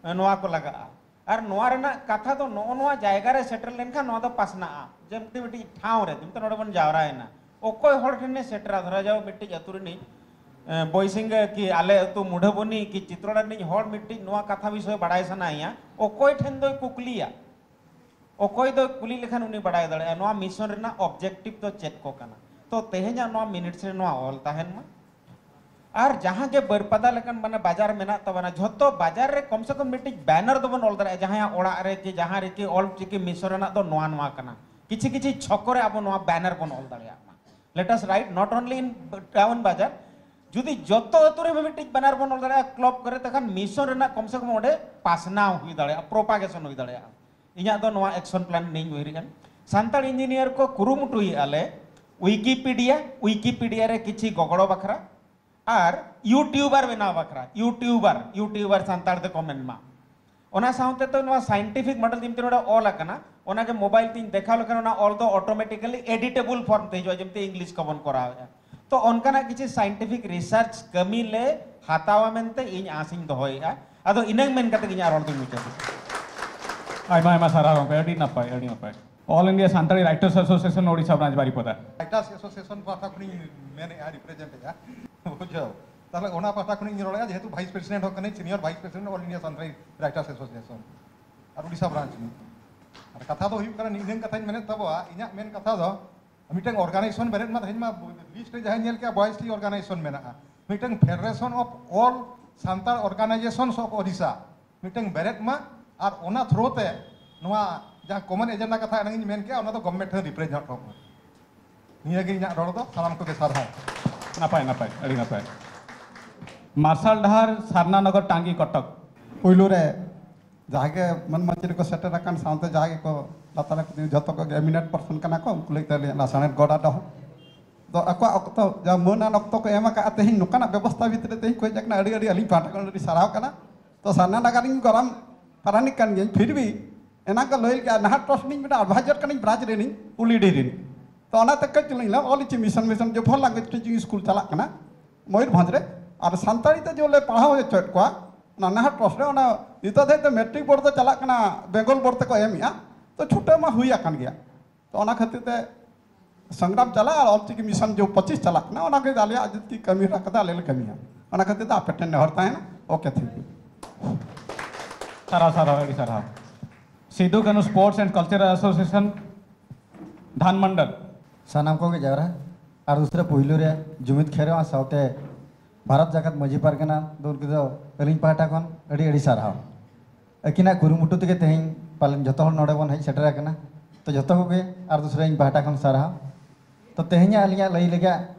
ᱱᱚᱣᱟ ᱠᱚ ᱞᱟᱜᱟᱜᱼᱟ᱾ ᱟᱨ ᱱᱚᱣᱟ ᱨᱮᱱᱟᱜ ᱠᱟᱛᱷᱟ ᱫᱚ ᱱᱚᱜᱼᱚ ᱱᱚᱣᱟ ᱡᱟᱭᱜᱟ ᱨᱮ ᱥᱮᱴᱮᱨ ᱞᱮᱱᱠᱷᱟᱱ ᱱᱚᱣᱟ ᱫᱚ ᱯᱟᱥᱱᱟᱜᱼᱟ᱾ ᱡᱮ ᱢᱤᱫᱴᱤᱡ, ᱢᱤᱫᱴᱤᱡ ᱴᱷᱟᱶ ᱨᱮ, ᱡᱮᱢᱛᱮ ᱱᱚᱰᱮ ᱵᱚᱱ ᱡᱟᱣᱨᱟᱭᱮᱱᱟ, ᱚᱠᱚᱭ ᱦᱚᱲ ᱴᱷᱮᱱᱮ ᱥᱮᱴᱮᱨᱟ? ᱫᱷᱚᱨᱟ ᱡᱟᱣ ᱢᱤᱫᱴᱤᱡ ᱟᱹᱛᱩ ᱨᱤᱱᱤᱡ, ᱮ, ᱵᱚᱭᱥᱤᱝᱜᱟ ᱠᱤ ᱟᱞᱮ ᱟᱹᱛᱩ ᱢᱩᱰᱷᱟᱹᱵᱚᱱᱤ ᱠᱤ ᱪᱤᱛᱨᱚᱲᱟ ᱨᱤᱱᱤᱡ ᱦᱚᱲ ᱢᱤᱫᱴᱤᱡ ᱱᱚᱣᱟ ᱠᱟᱛᱷᱟ ᱵᱤᱥᱚᱭ ᱵᱟᱲᱟᱭ ᱥᱟᱱᱟᱭᱮᱭᱟ, ᱚᱠᱚᱭ ᱴᱷᱮᱱ ᱫᱚᱭ ᱠᱩᱠᱞᱤᱭᱟ? ᱚᱠᱚᱭ ᱫᱚᱭ ᱠᱩᱞᱤ ᱞᱮᱠᱷᱟᱱ ᱩᱱᱤ ᱵᱟᱲᱟᱭ ᱫᱟᱲᱮᱭᱟᱜᱼᱟ ᱱᱚᱣᱟ ᱢᱤᱥᱚᱱ ᱨᱮᱱᱟᱜ ᱚᱵᱡᱮᱠᱴᱤᱵᱷ ᱫᱚ ᱪᱮᱫ ᱠᱚ ᱠᱟᱱᱟ᱾ ᱛᱚ ᱛᱮᱦᱮᱧᱟᱜ ᱱᱚᱣᱟ ᱢᱤᱱᱤᱴᱥ ᱨᱮ ᱱᱚᱣᱟ ᱚᱞ ᱛᱟᱦᱮᱱ ᱢᱟ᱾ ᱟᱨ ᱡᱟᱦᱟᱸ ᱜᱮ ᱵᱟᱹᱨᱯᱟᱫᱟ ᱞᱮᱠᱟᱱ ᱢᱟᱱᱮ ᱵᱟᱡᱟᱨ ᱢᱮᱱᱟᱜ ᱛᱟᱵᱚᱱᱟ, ᱡᱷᱚᱛᱚ ᱵᱟᱡᱟᱨ ᱨᱮ ᱠᱚᱢ ᱥᱮ ᱠᱚᱢ ᱢᱤᱫᱴᱤᱡ ᱵᱮᱱᱟᱨ ᱫᱚᱵᱚᱱ ᱚᱞ ᱫᱟᱲᱮᱭᱟᱜᱼᱟ, ᱡᱟᱦᱟᱸᱭᱟᱜ ᱚᱲᱟᱜ ᱨᱮ ᱠᱤ ᱡᱟᱦᱟᱸ ᱨᱮ ᱠᱤ ᱚᱞ ᱪᱤᱠᱤ ᱢᱤᱥᱚᱱ ᱨᱮᱱᱟᱜ ᱫᱚ ᱱᱚᱣᱟ ᱱᱚᱣᱟ ᱠᱟᱱᱟ᱾ ᱠᱤᱪᱷᱤ ᱠᱤᱪᱷᱤ ᱪᱷᱚᱠ ᱠᱚᱨᱮ ᱟᱵᱚ ᱱᱚᱣᱟ ᱵᱮᱱᱟᱨ ᱵᱚᱱ ᱚᱞ ᱫᱟᱲᱮᱭᱟᱜ ᱢᱟ᱾ Let us write not only in town ᱵᱟᱡᱟᱨ, ᱡᱩᱫᱤ ᱡᱚᱛᱚ ᱟᱹᱛᱩ ᱨᱮ ᱢᱤᱫᱴᱤᱡ ᱵᱮᱱᱟᱨ ᱵᱚᱱ ᱚᱞ ᱫᱟᱲᱮᱭᱟᱜᱼᱟ ᱠᱞᱟᱵᱽ ᱠᱚᱨᱮ, ᱛᱚᱠᱷᱟᱱ ᱢᱤᱥᱚᱱ ᱨᱮᱱᱟᱜ ᱠᱚᱢ ᱥᱮ ᱠᱚᱢ ᱚᱸᱰᱮ ᱯᱟᱥᱱᱟᱣ ᱦᱩᱭ ᱫᱟᱲᱮᱭᱟᱜᱼᱟ, ᱯᱨᱚᱯᱟᱜᱮᱥᱚᱱ ᱦᱩᱭ ᱫᱟᱲᱮᱭᱟᱜᱼᱟ᱾ ᱤᱧᱟᱹᱜ ᱫᱚ ᱱᱚᱣᱟ ᱮᱠᱥᱚᱱ ᱯᱞᱟᱱ ᱱᱤᱭᱟᱹᱧ ᱩᱭᱦᱟᱹᱨᱮᱜᱼᱟ᱾ ᱥᱟᱱᱛᱟᱲ ᱤᱧᱡᱤᱱᱤᱭᱟᱨ ᱠᱚ ᱠᱩᱨᱩᱢᱩᱴᱩᱭᱮᱫᱼᱟ ᱞᱮ ᱣᱤᱠᱤᱯᱤᱰᱤᱭᱟ, ᱣᱤᱠᱤᱯᱤᱰᱤᱭᱟ ᱨᱮ ᱠᱤᱪᱷᱤ ᱜᱚᱜᱚᱲᱚ ᱵᱟᱠᱷᱨᱟ ᱟᱨ ᱤᱭᱩᱴᱤᱭᱩᱵᱟᱨ ᱵᱮᱱᱟᱣ ᱵᱟᱠᱷᱨᱟ, ᱤᱭᱩᱴᱤᱭᱩᱵᱟᱨ, ᱤᱭᱩᱴᱤᱭᱩᱵᱟᱨ ᱥᱟᱱᱛᱟᱲ ᱛᱮᱠᱚ ᱢᱮᱱ ᱢᱟ᱾ ᱚᱱᱟ ᱥᱟᱶᱛᱮ ᱛᱚ ᱱᱚᱣᱟ ᱥᱟᱭᱮᱱᱴᱤᱯᱷᱤᱠ ᱢᱚᱰᱮᱞ ᱡᱮᱢᱛᱤ ᱱᱚᱰᱮ ᱚᱞ ᱟᱠᱟᱱᱟ, ᱚᱱᱟᱜᱮ ᱢᱳᱵᱟᱭᱤᱞ ᱛᱤᱧ ᱫᱮᱠᱷᱟᱣ ᱞᱮᱠᱷᱟᱱ ᱚᱱᱟ ᱚᱞ ᱫᱚ ᱚᱴᱳᱢᱮᱴᱤᱠᱟᱞᱤ ᱮᱰᱤᱴᱮᱵᱚᱞ ᱯᱷᱚᱨᱢ ᱛᱮ ᱦᱤᱡᱩᱜᱼᱟ, ᱡᱮᱢᱛᱤ ᱤᱝᱞᱤᱥ ᱠᱚᱵᱚᱱ ᱠᱚᱨᱟᱣᱮᱫᱼᱟ᱾ ᱛᱚ ᱚᱱᱠᱟᱱᱟᱜ ᱠᱤᱪᱷᱤ ᱥᱟᱭᱮᱱᱴᱤᱯᱷᱤᱠ ᱨᱤᱥᱟᱨᱪ ᱠᱟᱹᱢᱤ ᱞᱮ ᱦᱟᱛᱟᱣᱟ ᱢᱮᱱᱛᱮ ᱤᱧ ᱟᱸᱥ ᱤᱧ ᱫᱚᱦᱚᱭᱮᱫᱼᱟ᱾ ᱟᱫᱚ ᱤᱱᱟᱹᱝ ᱢᱮᱱ ᱠᱟᱛᱮ ᱤᱧᱟᱹᱜ ᱨᱚᱲ ᱫᱚᱧ ᱢᱩᱪᱟᱹᱫ ᱮᱫᱟ᱾ ᱟᱭᱢᱟ ᱟᱭᱢᱟ ᱥᱟᱨᱦᱟᱣ ᱜᱚᱢᱠᱮ, ᱟᱹᱰᱤ ᱱᱟᱯᱟᱭ, ᱟᱹᱰᱤ ᱱᱟᱯᱟᱭ᱾ All India Santali Writers Association Odisha branch ᱵᱟᱨᱤᱯᱟᱫᱟ᱾ ᱨᱟᱭᱴᱟᱨᱥ ᱮᱥᱳᱥᱤᱭᱮᱥᱚᱱ ᱯᱟᱦᱴᱟ ᱠᱷᱚᱱᱤᱧ ᱢᱮᱱᱮᱫᱼᱟ, ᱨᱤᱯᱨᱮᱡᱮᱱᱴ ᱮᱫᱼᱟ, ᱵᱩᱡᱷᱟᱹᱣ᱾ ᱛᱟᱦᱞᱮ ᱚᱱᱟ ᱯᱟᱦᱴᱟ ᱠᱷᱚᱱᱤᱧ ᱨᱚᱲᱮᱫᱼᱟ, ᱡᱮᱦᱮᱛᱩ ᱵᱷᱟᱭᱤᱥ ᱯᱨᱮᱥᱤᱰᱮᱱᱴ ᱦᱚᱸ ᱠᱟᱹᱱᱟᱹᱧ, senior vice president all India Santali writers association ᱟᱨ ᱩᱰᱤᱥᱟ ᱵᱨᱟᱧᱪ ᱨᱤᱱᱤᱡ᱾ ᱟᱨ ᱠᱟᱛᱷᱟ ᱫᱚ ᱦᱩᱭᱩᱜ ᱠᱟᱱᱟ, ᱱᱤᱱᱟᱹᱝ ᱠᱟᱛᱷᱟᱧ ᱢᱮᱱᱮᱫ ᱛᱟᱵᱚᱣᱟ, ᱤᱧᱟᱹᱜ ᱢᱮᱱ ᱠᱟᱛᱷᱟ ᱫᱚ, ᱢᱤᱫᱴᱟᱝ ᱚᱨᱜᱟᱱᱟᱭᱡᱮᱥᱚᱱ ᱵᱮᱨᱮᱫ ᱢᱟ, ᱛᱮᱦᱮᱧ ᱢᱟ ᱞᱤᱥᱴ ᱨᱮ ᱡᱟᱦᱟᱸᱧ ᱧᱮᱞ ᱠᱮᱜᱼᱟ, ᱵᱟᱭᱤᱥ ᱴᱤ ᱚᱨᱜᱟᱱᱟᱭᱡᱮᱥᱚᱱ ᱢᱮᱱᱟᱜᱼᱟ᱾ ᱢᱤᱫᱴᱟᱝ Federation of All Santal Organizations of Odisha ᱢᱤᱫᱴᱟᱝ ᱵᱮᱨᱮᱫ ᱢᱟ, ᱟᱨ ᱚᱱᱟ ᱛᱷᱨᱳ ᱛᱮ ᱱᱚᱣᱟ ᱡᱟᱦᱟᱸ ᱠᱚᱢᱚᱱ ᱮᱡᱮᱱᱰᱟ ᱠᱟᱛᱷᱟ ᱮᱱᱟᱝ ᱤᱧ ᱢᱮᱱ ᱠᱮᱜᱼᱟ, ᱚᱱᱟ ᱫᱚ ᱜᱚᱵᱷᱢᱮᱱᱴ ᱴᱷᱮᱱ ᱨᱤᱯᱨᱮᱡᱮᱱᱴ ᱦᱚᱴᱚ ᱠᱟᱜ ᱢᱟ᱾ ᱱᱤᱭᱟᱹᱜᱮ ᱤᱧᱟᱹᱜ ᱨᱚᱲ ᱫᱚ᱾ ᱥᱟᱱᱟᱢ ᱠᱚᱜᱮ ᱥᱟᱨᱦᱟᱣ᱾ ᱱᱟᱯᱟᱭ ᱱᱟᱯᱟᱭ, ᱟᱹᱰᱤ ᱱᱟᱯᱟᱭ᱾ ᱢᱟᱨᱥᱟᱞ ᱰᱟᱦᱟᱨ, ᱥᱟᱨᱱᱟ ᱱᱚᱜᱚᱨ, ᱴᱟᱸᱜᱤ, ᱠᱚᱴᱚᱠ᱾ ᱯᱩᱭᱞᱩ ᱨᱮ ᱡᱟᱦᱟᱸ ᱜᱮ ᱢᱟᱹᱱ ᱢᱟᱹᱪᱤ ᱨᱮᱠᱚ ᱥᱮᱴᱮᱨ ᱟᱠᱟᱱ ᱥᱟᱶᱛᱮ ᱡᱟᱦᱟᱸ ᱜᱮᱠᱚ ᱞᱟᱛᱟᱨ ᱨᱮ ᱡᱷᱚᱛᱚ ᱠᱚᱜᱮ ᱮᱢᱤᱱᱮᱴ ᱯᱟᱨᱥᱚᱱ ᱠᱟᱱᱟ ᱠᱚ, ᱩᱱᱠᱩ ᱞᱟᱹᱜᱤᱫ ᱛᱮ ᱟᱹᱞᱤᱧᱟᱜ ᱞᱟᱥᱟᱲᱦᱮᱫ ᱜᱚᱰ ᱟᱨ ᱰᱚᱦᱚ ᱫᱚ ᱟᱠᱚᱣᱟᱜ ᱚᱠᱛᱚ ᱡᱟᱦᱟᱸ ᱢᱟᱹᱱ ᱟᱱ ᱚᱠᱛᱚ ᱠᱚ ᱮᱢ ᱟᱠᱟᱫᱼᱟ, ᱛᱮᱦᱮᱧ ᱱᱚᱝᱠᱟᱱᱟᱜ ᱵᱮᱵᱚᱥᱛᱷᱟ ᱵᱷᱤᱛᱨᱤ ᱛᱮ ᱛᱮᱦᱮᱧ ᱠᱚ ᱦᱮᱡ ᱟᱠᱟᱱᱟ, ᱟᱹᱰᱤ ᱟᱹᱰᱤ ᱟᱹᱞᱤᱧ ᱯᱟᱦᱴᱟ ᱠᱷᱚᱱ ᱟᱹᱰᱤ ᱥᱟᱨᱦᱟᱣ ᱠᱟᱱᱟ᱾ ᱛᱚ ᱥᱟᱨᱱᱟ ᱰᱟᱸᱜᱟ ᱨᱤᱧ ᱜᱚᱨᱟᱢ ᱯᱟᱨᱟᱱᱤᱠ ᱠᱟᱱ ᱜᱤᱭᱟᱹᱧ, ᱯᱷᱤᱨ ᱵᱷᱤ ᱮᱱᱟᱝ ᱠᱚ ᱞᱟᱹᱭ ᱞᱮᱜᱼᱟ, ᱱᱟᱦᱟᱜ ᱴᱨᱟᱥᱴ ᱨᱤᱱᱤᱡ ᱢᱤᱫᱴᱟᱝ ᱮᱰᱵᱷᱟᱭᱡᱟᱨ ᱠᱟᱱᱟᱧ ᱵᱨᱟᱡᱽ ᱨᱤᱱᱤᱡ, ᱩᱞᱤᱰᱤ ᱨᱤᱱᱤᱡ᱾ ᱛᱚ ᱚᱱᱟ ᱛᱮ ᱠᱟᱹᱡ ᱪᱩᱞᱩᱝ ᱞᱮ ᱚᱞ ᱪᱤᱠᱤ ᱢᱤᱥᱚᱱ, ᱢᱤᱥᱚᱱ ᱡᱚᱯᱷᱚᱨ ᱞᱟᱝᱜᱩᱭᱮᱡᱽ ᱴᱤᱪᱤᱝ ᱥᱠᱩᱞ ᱪᱟᱞᱟᱜ ᱠᱟᱱᱟ ᱢᱚᱭᱩᱨᱵᱷᱚᱸᱡᱽ ᱨᱮ, ᱟᱨ ᱥᱟᱱᱛᱟᱲᱤ ᱛᱮ ᱡᱮ ᱞᱮ ᱯᱟᱲᱦᱟᱣ ᱦᱚᱪᱚᱭᱮᱫ ᱠᱚᱣᱟ ᱚᱱᱟ ᱱᱟᱦᱟᱜ ᱴᱨᱟᱥᱴ ᱨᱮ, ᱚᱱᱟ ᱱᱤᱛᱚᱜ ᱫᱷᱟᱹᱵᱤᱡ ᱛᱮ ᱢᱮᱴᱨᱤᱠ ᱵᱳᱨᱰ ᱫᱚ ᱪᱟᱞᱟᱜ ᱠᱟᱱᱟ, ᱵᱮᱝᱜᱚᱞ ᱵᱳᱨᱰ ᱛᱮᱠᱚ ᱮᱢᱮᱜᱼᱟ, ᱛᱚ ᱪᱷᱩᱴᱟᱹᱣ ᱢᱟ ᱦᱩᱭ ᱟᱠᱟᱱ ᱜᱮᱭᱟ᱾ ᱛᱚ ᱚᱱᱟ ᱠᱷᱟᱹᱛᱤᱨ ᱛᱮ ᱥᱚᱝᱜᱨᱟᱢ ᱪᱟᱞᱟᱜ ᱟᱨ ᱚᱞᱪᱤᱠᱤ ᱢᱤᱥᱚᱱ ᱡᱮ ᱯᱚᱸᱪᱤᱥ ᱪᱟᱞᱟᱜ ᱠᱟᱱᱟ, ᱚᱱᱟ ᱜᱮ ᱟᱞᱮᱭᱟᱜ ᱡᱩᱫᱤ ᱠᱟᱹᱢᱤ ᱦᱚᱨᱟ ᱠᱟᱛᱮ ᱟᱞᱮ ᱞᱮ ᱠᱟᱹᱢᱤᱭᱟ, ᱚᱱᱟ ᱠᱷᱟᱹᱛᱤᱨ ᱛᱮ ᱟᱯᱮ ᱴᱷᱮᱱ ᱱᱮᱦᱚᱨ ᱛᱟᱦᱮᱱᱟ᱾ Okay, thank you. ᱥᱟᱨᱦᱟᱣ ᱥᱟᱨᱦᱟᱣ, ᱟᱹᱰᱤ ᱥᱟᱨᱦᱟᱣ᱾ Sidhu Kanhu sports and cultural association Dhan Mondal. ᱥᱟᱱᱟᱢ ᱠᱚᱜᱮ ᱡᱟᱣᱨᱟ ᱟᱨ ᱩᱥᱟᱹᱨᱟ ᱯᱩᱭᱞᱩ ᱨᱮ ᱡᱩᱢᱤᱫ ᱠᱷᱮᱨᱣᱟ ᱥᱟᱶᱛᱮ ᱵᱷᱟᱨᱚᱛ ᱡᱟᱠᱟᱛ ᱢᱟᱹᱡᱷᱤ ᱯᱟᱨᱜᱟᱱᱟ ᱫᱚ ᱩᱱᱠᱤᱱ ᱫᱚ ᱟᱹᱞᱤᱧ ᱯᱟᱦᱴᱟ ᱠᱷᱚᱱ ᱟᱹᱰᱤ ᱟᱹᱰᱤ ᱥᱟᱨᱦᱟᱣ᱾ ᱟᱹᱠᱤᱱᱟᱜ ᱠᱩᱨᱩᱢᱩᱴᱩ ᱛᱮᱜᱮ ᱛᱮᱦᱮᱧ ᱯᱟᱞᱮᱱ ᱡᱚᱛᱚ ᱦᱚᱲ ᱱᱚᱰᱮ ᱵᱚᱱ ᱦᱮᱡ ᱥᱮᱴᱮᱨ ᱟᱠᱟᱱᱟ᱾ ᱛᱚ ᱡᱚᱛᱚ ᱠᱚᱜᱮ ᱟᱨ ᱫᱩᱥᱨᱟ ᱤᱧ ᱯᱟᱦᱴᱟ ᱠᱷᱚᱱ ᱥᱟᱨᱦᱟᱣ᱾ ᱛᱚ ᱛᱮᱦᱮᱧᱟᱜ ᱟᱹᱞᱤᱧᱟᱜ ᱞᱟᱹᱭ ᱞᱮᱠᱟ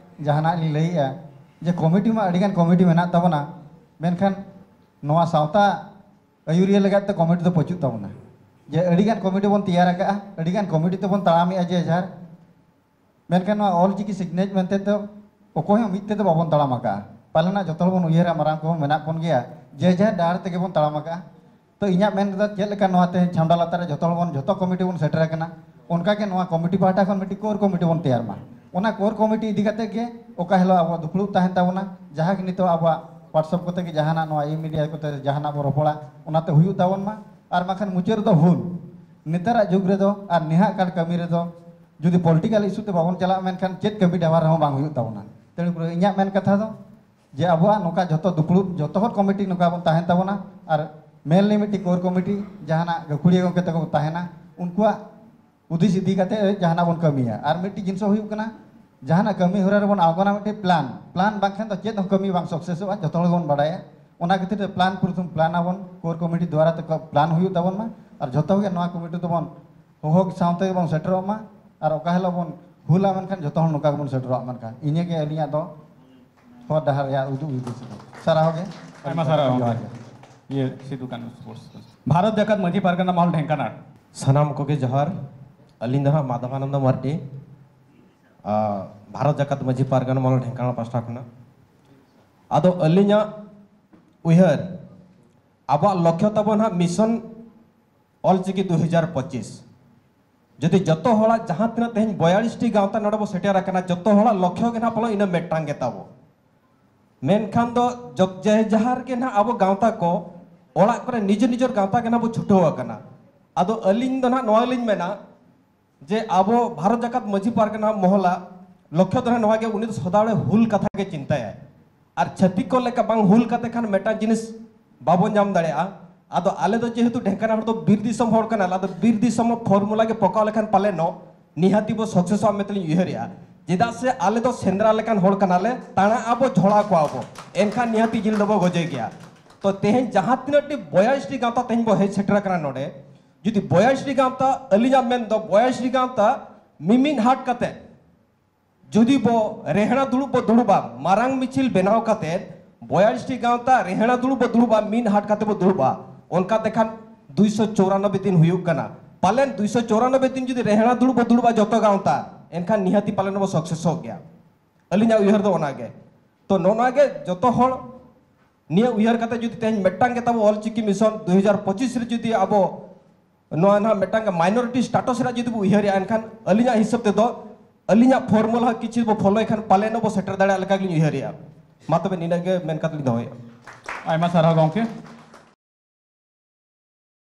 ᱡᱟᱦᱟᱱᱟᱜ ᱞᱤᱧ ᱞᱟᱹᱭᱮᱜᱼᱟ ᱡᱮ ᱠᱚᱢᱤᱴᱤ ᱢᱟ ᱟᱹᱰᱤᱜᱟᱱ ᱠᱚᱢᱤᱴᱤ ᱢᱮᱱᱟᱜ ᱛᱟᱵᱚᱱᱟ, ᱢᱮᱱᱠᱷᱟᱱ ᱱᱚᱣᱟ ᱥᱟᱶᱛᱟ ᱟᱹᱭᱩᱨᱤᱭᱟᱹ ᱞᱟᱹᱜᱤᱫ ᱛᱮ ᱠᱚᱢᱤᱴᱤ ᱫᱚ ᱯᱟᱹᱪᱩᱜ ᱛᱟᱵᱚᱱᱟ᱾ ᱡᱮ ᱟᱹᱰᱤᱜᱟᱱ ᱠᱚᱢᱤᱴᱤ ᱵᱚᱱ ᱛᱮᱭᱟᱨ ᱟᱠᱟᱫᱼᱟ, ᱟᱹᱰᱤᱜᱟᱱ ᱠᱚᱢᱤᱴᱤ ᱛᱮᱵᱚᱱ ᱛᱟᱲᱟᱢᱮᱜᱼᱟ ᱡᱮ ᱡᱟᱦᱟᱨ, ᱢᱮᱱᱠᱷᱟᱱ ᱱᱚᱣᱟ ᱚᱞ ᱪᱤᱠᱤ ᱥᱤᱠᱷᱱᱟᱹᱛ ᱢᱮᱱᱛᱮ ᱫᱚ ᱚᱠᱚᱭ ᱦᱚᱸ ᱢᱤᱫ ᱛᱮᱫᱚ ᱵᱟᱵᱚᱱ ᱛᱟᱲᱟᱢ ᱟᱠᱟᱫᱼᱟ᱾ ᱯᱟᱞᱮᱱᱟᱜ ᱡᱚᱛᱚ ᱦᱚᱲ ᱵᱚᱱ ᱩᱭᱦᱟᱹᱨᱟ, ᱢᱟᱨᱟᱝ ᱠᱚᱦᱚᱸ ᱢᱮᱱᱟᱜ ᱵᱚᱱ ᱜᱮᱭᱟ, ᱡᱮ ᱡᱟᱦᱟᱨ ᱰᱟᱦᱟᱨ ᱛᱮᱜᱮ ᱵᱚᱱ ᱛᱟᱲᱟᱢ ᱟᱠᱟᱫᱼᱟ᱾ ᱛᱚ ᱤᱧᱟᱹᱜ ᱢᱮᱱ ᱨᱮᱫᱚ ᱪᱮᱫ ᱞᱮᱠᱟ ᱱᱚᱣᱟ ᱛᱮᱦᱮᱧ ᱪᱷᱟᱢᱰᱟ ᱞᱟᱛᱟᱨ ᱨᱮ ᱡᱚᱛᱚ ᱦᱚᱲ ᱵᱚᱱ, ᱡᱚᱛᱚ ᱠᱚᱢᱤᱴᱤ ᱵᱚᱱ ᱥᱮᱴᱮᱨ ᱟᱠᱟᱱᱟ, ᱚᱱᱠᱟ ᱜᱮ ᱱᱚᱣᱟ ᱠᱚᱢᱤᱴᱤ ᱯᱟᱦᱴᱟ ᱠᱷᱚᱱ ᱢᱤᱫᱴᱤᱡ ᱠᱳᱨ ᱠᱚᱢᱤᱴᱤ ᱵᱚᱱ ᱛᱮᱭᱟᱨ ᱢᱟ᱾ ᱚᱱᱟ ᱠᱳᱨ ᱠᱚᱢᱤᱴᱤ ᱤᱫᱤ ᱠᱟᱛᱮ ᱜᱮ ᱚᱠᱟ ᱦᱤᱞᱳᱜ ᱟᱵᱚᱣᱟᱜ ᱫᱩᱯᱲᱩᱵ ᱛᱟᱦᱮᱱ ᱛᱟᱵᱚᱱᱟ, ᱡᱟᱦᱟᱸ ᱜᱮ ᱱᱤᱛᱚᱜ ᱟᱵᱚᱣᱟᱜ WhatsApp ᱠᱚᱛᱮ ᱜᱮ ᱡᱟᱦᱟᱱᱟᱜ ᱱᱚᱣᱟ ᱤ ᱢᱤᱰᱤᱭᱟ ᱠᱚᱛᱮ ᱡᱟᱦᱟᱱᱟᱜ ᱵᱚᱱ ᱨᱚᱯᱚᱲᱟ, ᱚᱱᱟᱛᱮ ᱦᱩᱭᱩᱜ ᱛᱟᱵᱚᱱ ᱢᱟ᱾ ᱟᱨ ᱵᱟᱝᱠᱷᱟᱱ ᱢᱩᱪᱟᱹᱫ ᱨᱮᱫᱚ ᱦᱩᱞ᱾ ᱱᱮᱛᱟᱨᱟᱜ ᱡᱩᱜᱽ ᱨᱮᱫᱚ ᱟᱨ ᱱᱮᱦᱟᱜ ᱠᱟᱞ ᱠᱟᱹᱢᱤ ᱨᱮᱫᱚ ᱡᱩᱫᱤ ᱯᱚᱞᱤᱴᱤᱠᱟᱞ ᱤᱥᱩ ᱛᱮ ᱵᱟᱵᱚᱱ ᱪᱟᱞᱟᱜᱼᱟ, ᱢᱮᱱᱠᱷᱟᱱ ᱪᱮᱫ ᱠᱟᱹᱢᱤ ᱰᱟᱦᱟᱨ ᱨᱮᱦᱚᱸ ᱵᱟᱝ ᱦᱩᱭᱩᱜ ᱛᱟᱵᱚᱱᱟ᱾ ᱛᱮᱬᱩ ᱠᱚᱨᱮ ᱤᱧᱟᱹᱜ ᱢᱮᱱ ᱠᱟᱛᱷᱟ ᱫᱚ ᱡᱮ ᱟᱵᱚᱣᱟᱜ ᱱᱚᱝᱠᱟ ᱡᱚᱛᱚ ᱫᱩᱯᱲᱩᱵ, ᱡᱚᱛᱚ ᱦᱚᱲ ᱠᱚᱢᱤᱴᱤ ᱱᱚᱝᱠᱟ ᱵᱚᱱ ᱛᱟᱦᱮᱱ ᱛᱟᱵᱚᱱᱟ, ᱟᱨ ᱢᱮᱱᱞᱤ ᱢᱤᱫᱴᱤᱡ ᱠᱳᱨ ᱠᱚᱢᱤᱴᱤ ᱡᱟᱦᱟᱱᱟᱜ ᱜᱟᱹᱠᱷᱩᱲᱤᱭᱟᱹ ᱜᱚᱢᱠᱮ ᱛᱟᱠᱚ ᱠᱚ ᱛᱟᱦᱮᱱᱟ, ᱩᱱᱠᱩᱣᱟᱜ ᱦᱩᱫᱤᱥ ᱤᱫᱤ ᱠᱟᱛᱮ ᱡᱟᱦᱟᱱᱟᱜ ᱵᱚᱱ ᱠᱟᱹᱢᱤᱭᱟ᱾ ᱟᱨ ᱢᱤᱫᱴᱤᱡ ᱡᱤᱱᱤᱥ ᱦᱩᱭᱩᱜ ᱠᱟᱱᱟ, ᱡᱟᱦᱟᱱᱟᱜ ᱠᱟᱹᱢᱤ ᱦᱚᱨᱟ ᱨᱮᱵᱚᱱ ᱟᱬᱜᱚᱱᱟ ᱢᱤᱫᱴᱤᱡ ᱯᱞᱟᱱ, ᱯᱞᱟᱱ ᱵᱟᱝᱠᱷᱟᱱ ᱫᱚ ᱪᱮᱫ ᱦᱚᱸ ᱠᱟᱹᱢᱤ ᱵᱟᱝ ᱥᱟᱠᱥᱮᱥᱚᱜᱼᱟ, ᱡᱚᱛᱚ ᱦᱚᱲ ᱜᱮᱵᱚᱱ ᱵᱟᱲᱟᱭᱟ᱾ ᱚᱱᱟ ᱠᱷᱟᱹᱛᱤᱨ ᱛᱮ ᱯᱞᱟᱱ ᱯᱨᱚᱛᱷᱚᱢ ᱯᱞᱟᱱ ᱟᱵᱚᱱ, ᱠᱳᱨ ᱠᱚᱢᱤᱴᱤ ᱫᱣᱟᱨᱟ ᱛᱮ ᱯᱞᱟᱱ ᱦᱩᱭᱩᱜ ᱛᱟᱵᱚᱱ ᱢᱟ, ᱟᱨ ᱡᱚᱛᱚ ᱜᱮ ᱱᱚᱣᱟ ᱠᱚᱢᱤᱴᱤ ᱫᱚᱵᱚᱱ ᱦᱚᱦᱚ ᱥᱟᱶᱛᱮ ᱜᱮᱵᱚᱱ ᱥᱮᱴᱮᱨᱚᱜ ᱢᱟ᱾ ᱟᱨ ᱚᱠᱟ ᱦᱤᱞᱳᱜ ᱵᱚᱱ ᱦᱩᱞᱟ, ᱢᱮᱱᱠᱷᱟᱱ ᱡᱚᱛᱚ ᱦᱚᱲ ᱱᱚᱝᱠᱟ ᱜᱮᱵᱚᱱ ᱥᱮᱴᱮᱨᱚᱜᱼᱟ᱾ ᱢᱮᱱᱠᱷᱟᱱ ᱤᱱᱟᱹᱜᱮ ᱟᱹᱞᱤᱧᱟᱜ ᱫᱚ ᱦᱚᱨ ᱰᱟᱦᱟᱨ ᱨᱮᱭᱟᱜ ᱩᱫᱩᱜ ᱩᱫᱩᱜ ᱥᱟᱨᱦᱟᱣ ᱜᱮ᱾ ᱟᱭᱢᱟ ᱥᱟᱨᱦᱟᱣ ᱡᱚᱦᱟᱨ ᱜᱚᱢᱠᱮ᱾ ᱜᱮ᱾ ᱤᱭᱟᱹ ᱥᱤᱫᱩ ᱠᱟᱹᱱᱦᱩ ᱥᱯᱳᱨᱴᱥ᱾ ᱵᱷᱟᱨᱚᱛ ᱡᱟᱠᱟᱛ ᱢᱟᱹᱡᱷᱤ ᱯᱟᱨᱜᱟᱱᱟ ᱢᱚᱦᱚᱞ ᱰᱷᱮᱝᱠᱟᱱᱟᱲ᱾ ᱥᱟᱱᱟᱢ ᱠᱚᱜᱮ ᱡᱚᱦᱟᱨ᱾ ᱟᱹᱞᱤᱧ ᱫᱚ ᱦᱟᱸᱜ ᱢᱟᱫᱷᱚᱵᱟᱱᱚᱱᱫᱚ ᱢᱟᱨᱰᱤ, ᱟᱨ ᱵᱷᱟᱨᱚᱛ ᱡᱟᱠᱟᱛ ᱢᱟᱹᱡᱷᱤ ᱯᱟᱨᱜᱟᱱᱟ ᱢᱚᱦᱚᱞ ᱰᱷᱮᱝᱠᱟᱱᱟᱲ ᱯᱟᱥᱴᱟ ᱠᱷᱚᱱᱟᱜ᱾ ᱟᱫᱚ ᱟᱹᱞᱤᱧᱟᱜ ᱩᱭᱦᱟᱹᱨ, ᱟᱵᱚᱣᱟᱜ ᱞᱚᱠᱠᱷᱚ ᱛᱟᱵᱚᱱ ᱦᱟᱸᱜ mission ᱚᱞᱪᱤᱠᱤ ᱫᱩ ᱦᱟᱡᱟᱨ ᱯᱚᱸᱪᱤᱥ᱾ ᱡᱩᱫᱤ ᱡᱚᱛᱚ ᱦᱚᱲᱟᱜ ᱡᱟᱦᱟᱸ ᱛᱤᱱᱟᱹᱜ ᱛᱮᱦᱮᱧ ᱵᱚᱭᱟᱞᱤᱥ ᱴᱤ ᱜᱟᱶᱛᱟ ᱱᱚᱰᱮ ᱵᱚ ᱥᱮᱴᱮᱨ ᱟᱠᱟᱱᱟ, ᱡᱚᱛᱚ ᱦᱚᱲᱟᱜ ᱞᱚᱠᱠᱷᱚ ᱜᱮ ᱱᱟᱦᱟᱜ ᱯᱟᱞᱮ ᱤᱱᱟᱹ ᱢᱤᱫᱴᱟᱝ ᱜᱮ ᱛᱟᱵᱚ᱾ ᱢᱮᱱᱠᱷᱟᱱ ᱫᱚ ᱡᱚᱛ-, ᱡᱮ ᱡᱟᱦᱟᱸ ᱨᱮᱜᱮ ᱱᱟᱦᱟᱜ ᱟᱵᱚ ᱜᱟᱶᱛᱟ ᱠᱚ ᱚᱲᱟᱜ ᱠᱚᱨᱮ ᱱᱤᱡᱮᱨ ᱱᱤᱡᱮᱨ ᱜᱟᱶᱛᱟ ᱜᱮ ᱱᱟᱦᱟᱜ ᱵᱚ ᱪᱷᱩᱴᱟᱹᱣ ᱟᱠᱟᱱᱟ᱾ ᱟᱫᱚ ᱟᱹᱞᱤᱧ ᱫᱚ ᱱᱟᱦᱟᱜ ᱱᱚᱣᱟ ᱞᱤᱧ ᱢᱮᱱᱟ ᱡᱮ ᱟᱵᱚ ᱵᱷᱟᱨᱚᱛ ᱡᱟᱠᱟᱛ ᱢᱟᱹᱡᱷᱤ ᱯᱟᱨᱜᱟᱱᱟ ᱢᱚᱦᱚᱞᱟ ᱞᱚᱠᱠᱷᱚ ᱫᱚ ᱱᱟᱦᱟᱜ ᱱᱚᱣᱟ ᱜᱮ, ᱩᱱᱤ ᱫᱚ ᱥᱚᱫᱟ ᱵᱮᱲᱟ ᱦᱩᱞ ᱠᱟᱛᱷᱟ ᱜᱮ ᱪᱤᱱᱛᱟᱹᱭᱟᱭ᱾ ᱟᱨ ᱪᱷᱟᱹᱛᱤᱠ ᱠᱚ ᱞᱮᱠᱟ ᱵᱟᱝ ᱦᱩᱞ ᱠᱟᱛᱮ ᱠᱷᱟᱱ ᱢᱤᱫᱴᱟᱝ ᱡᱤᱱᱤᱥ ᱵᱟᱵᱚᱱ ᱧᱟᱢ ᱫᱟᱲᱮᱭᱟᱜᱼᱟ᱾ ᱟᱫᱚ ᱟᱞᱮ ᱫᱚ ᱡᱮᱦᱮᱛᱩ ᱰᱷᱮᱝᱠᱟᱱᱟᱞ ᱦᱚᱲ ᱫᱚ ᱵᱤᱨ ᱫᱤᱥᱚᱢ ᱦᱚᱲ ᱠᱟᱱᱟᱞᱮ, ᱟᱫᱚ ᱵᱤᱨ ᱫᱤᱥᱚᱢ ᱯᱷᱚᱨᱢᱩᱞᱟ ᱜᱮ ᱯᱚᱠᱟᱣ ᱞᱮᱠᱷᱟᱱ ᱯᱟᱞᱮᱱᱚᱜ ᱱᱤᱦᱟᱹᱛᱤ ᱵᱚ ᱥᱟᱠᱥᱮᱥᱚᱜᱼᱟ ᱢᱮᱱᱛᱮ ᱞᱤᱧ ᱩᱭᱦᱟᱹᱨᱮᱜᱼᱟ᱾ ᱪᱮᱫᱟᱜ ᱥᱮ ᱟᱞᱮ ᱫᱚ ᱥᱮᱸᱫᱽᱨᱟ ᱞᱮᱠᱟᱱ ᱦᱚᱲ ᱠᱟᱱᱟᱞᱮ, ᱛᱟᱲᱟ ᱟᱵᱚ, ᱡᱷᱚᱲᱟ ᱠᱚᱣᱟ ᱵᱚ, ᱮᱱᱠᱷᱟᱱ ᱱᱤᱦᱟᱹᱛᱤ ᱡᱤᱞ ᱫᱚᱵᱚ ᱜᱚᱡᱮ ᱜᱮᱭᱟ᱾ ᱛᱚ ᱛᱮᱦᱮᱧ ᱡᱟᱦᱟᱸ ᱛᱤᱱᱟᱹᱜ ᱴᱤ ᱵᱚᱭᱟᱥᱤ ᱴᱤ ᱜᱟᱶᱛᱟ ᱛᱮᱦᱮᱧ ᱵᱚ ᱦᱮᱡ ᱥᱮᱴᱮᱨ ᱟᱠᱟᱱᱟ ᱱᱚᱰᱮ, ᱡᱩᱫᱤ ᱵᱚᱭᱟᱥᱤ ᱴᱤ ᱜᱟᱶᱛᱟ, ᱟᱹᱞᱤᱧᱟᱜ ᱢᱮᱱ ᱫᱚ ᱵᱚᱭᱟᱥᱤ ᱴᱤ ᱜᱟᱶᱛᱟ ᱢᱤᱢᱤᱫ ᱦᱟᱴ ᱠᱟᱛᱮ ᱡᱩᱫᱤ ᱵᱚ ᱨᱮᱦᱲᱟ ᱫᱩᱲᱩᱵ ᱵᱚ ᱫᱩᱲᱩᱵᱟ, ᱢᱟᱨᱟᱝ ᱢᱤᱪᱷᱤᱞ ᱵᱮᱱᱟᱣ ᱠᱟᱛᱮ ᱵᱚᱭᱟᱥᱤ ᱴᱤ ᱜᱟᱶᱛᱟ ᱨᱮᱦᱲᱟ ᱫᱩᱲᱩᱵ ᱵᱚ ᱫᱩᱲᱩᱵᱟ, ᱢᱤᱫ ᱦᱟᱴ ᱠᱟᱛᱮ ᱵᱚ ᱫᱩᱲᱩᱵᱟ, ᱚᱱᱠᱟ ᱛᱮᱠᱷᱟᱱ ᱫᱩᱭᱥᱚ ᱪᱚᱣᱨᱟᱱᱚᱵᱵᱳᱭ ᱫᱤᱱ ᱦᱩᱭᱩᱜ ᱠᱟᱱᱟ᱾ ᱯᱟᱞᱮᱱ ᱫᱩᱭᱥᱚ ᱪᱚᱣᱨᱟᱱᱚᱵᱵᱳᱭ ᱫᱤᱱ ᱡᱩᱫᱤ ᱨᱮᱦᱲᱟ ᱫᱩᱲᱩᱵ ᱵᱚ ᱫᱩᱲᱩᱵᱟ ᱡᱚᱛᱚ ᱜᱟᱶᱛᱟ, ᱮᱱᱠᱷᱟᱱ ᱱᱤᱦᱟᱹᱛᱤ ᱯᱟᱞᱮᱱ ᱵᱚ ᱥᱟᱠᱥᱮᱥᱚᱜ ᱜᱮᱭᱟ᱾ ᱟᱹᱞᱤᱧᱟᱜ ᱩᱭᱦᱟᱹᱨ ᱫᱚ ᱚᱱᱟᱜᱮ᱾ ᱛᱚ ᱱᱚᱜᱼᱚ ᱱᱚᱣᱟ ᱜᱮ ᱡᱚᱛᱚ ᱦᱚᱲ ᱱᱤᱭᱟᱹ ᱩᱭᱦᱟᱹᱨ ᱠᱟᱛᱮ ᱡᱩᱫᱤ ᱛᱮᱦᱮᱧ ᱢᱤᱫᱴᱟᱝ ᱜᱮ ᱛᱟᱵᱚ ᱚᱞ ᱪᱤᱠᱤ ᱢᱤᱥᱚᱱ ᱫᱩ ᱦᱟᱡᱟᱨ ᱯᱚᱸᱪᱤᱥ ᱨᱮ ᱡᱩᱫᱤ ᱟᱵᱚ ᱱᱚᱣᱟ ᱱᱟᱦᱟᱜ ᱢᱤᱫᱴᱟᱝ ᱢᱟᱭᱱᱚᱨᱤᱴᱤ ᱥᱴᱟᱴᱟᱥ ᱨᱮᱱᱟᱜ ᱡᱩᱫᱤ ᱵᱚ ᱩᱭᱦᱟᱹᱨᱮᱜᱼᱟ, ᱮᱱᱠᱷᱟᱱ ᱟᱹᱞᱤᱧᱟᱜ ᱦᱤᱥᱟᱹᱵ ᱛᱮᱫᱚ, ᱟᱹᱞᱤᱧᱟᱜ ᱯᱷᱚᱨᱢᱩᱞᱟ ᱠᱤᱪᱷᱩ ᱵᱚ ᱯᱷᱚᱞᱳᱭ ᱠᱷᱟᱱ ᱯᱟᱞᱮᱱ ᱵᱚ ᱥᱮᱴᱮᱨ ᱫᱟᱲᱮᱭᱟᱜ ᱞᱮᱠᱟ ᱜᱮᱞᱤᱧ ᱩᱭᱦᱟᱹᱨᱮᱜᱼᱟ᱾ ᱢᱟ ᱛᱚᱵᱮ ᱱᱤᱱᱟᱹᱜ ᱜᱮ ᱢᱮᱱ ᱠᱟᱛᱮ ᱞᱤᱧ ᱫᱚᱦᱚᱭᱮᱫᱼᱟ᱾ ᱟᱭᱢᱟ ᱥᱟᱨᱦᱟᱣ ᱜᱚᱢᱠᱮ᱾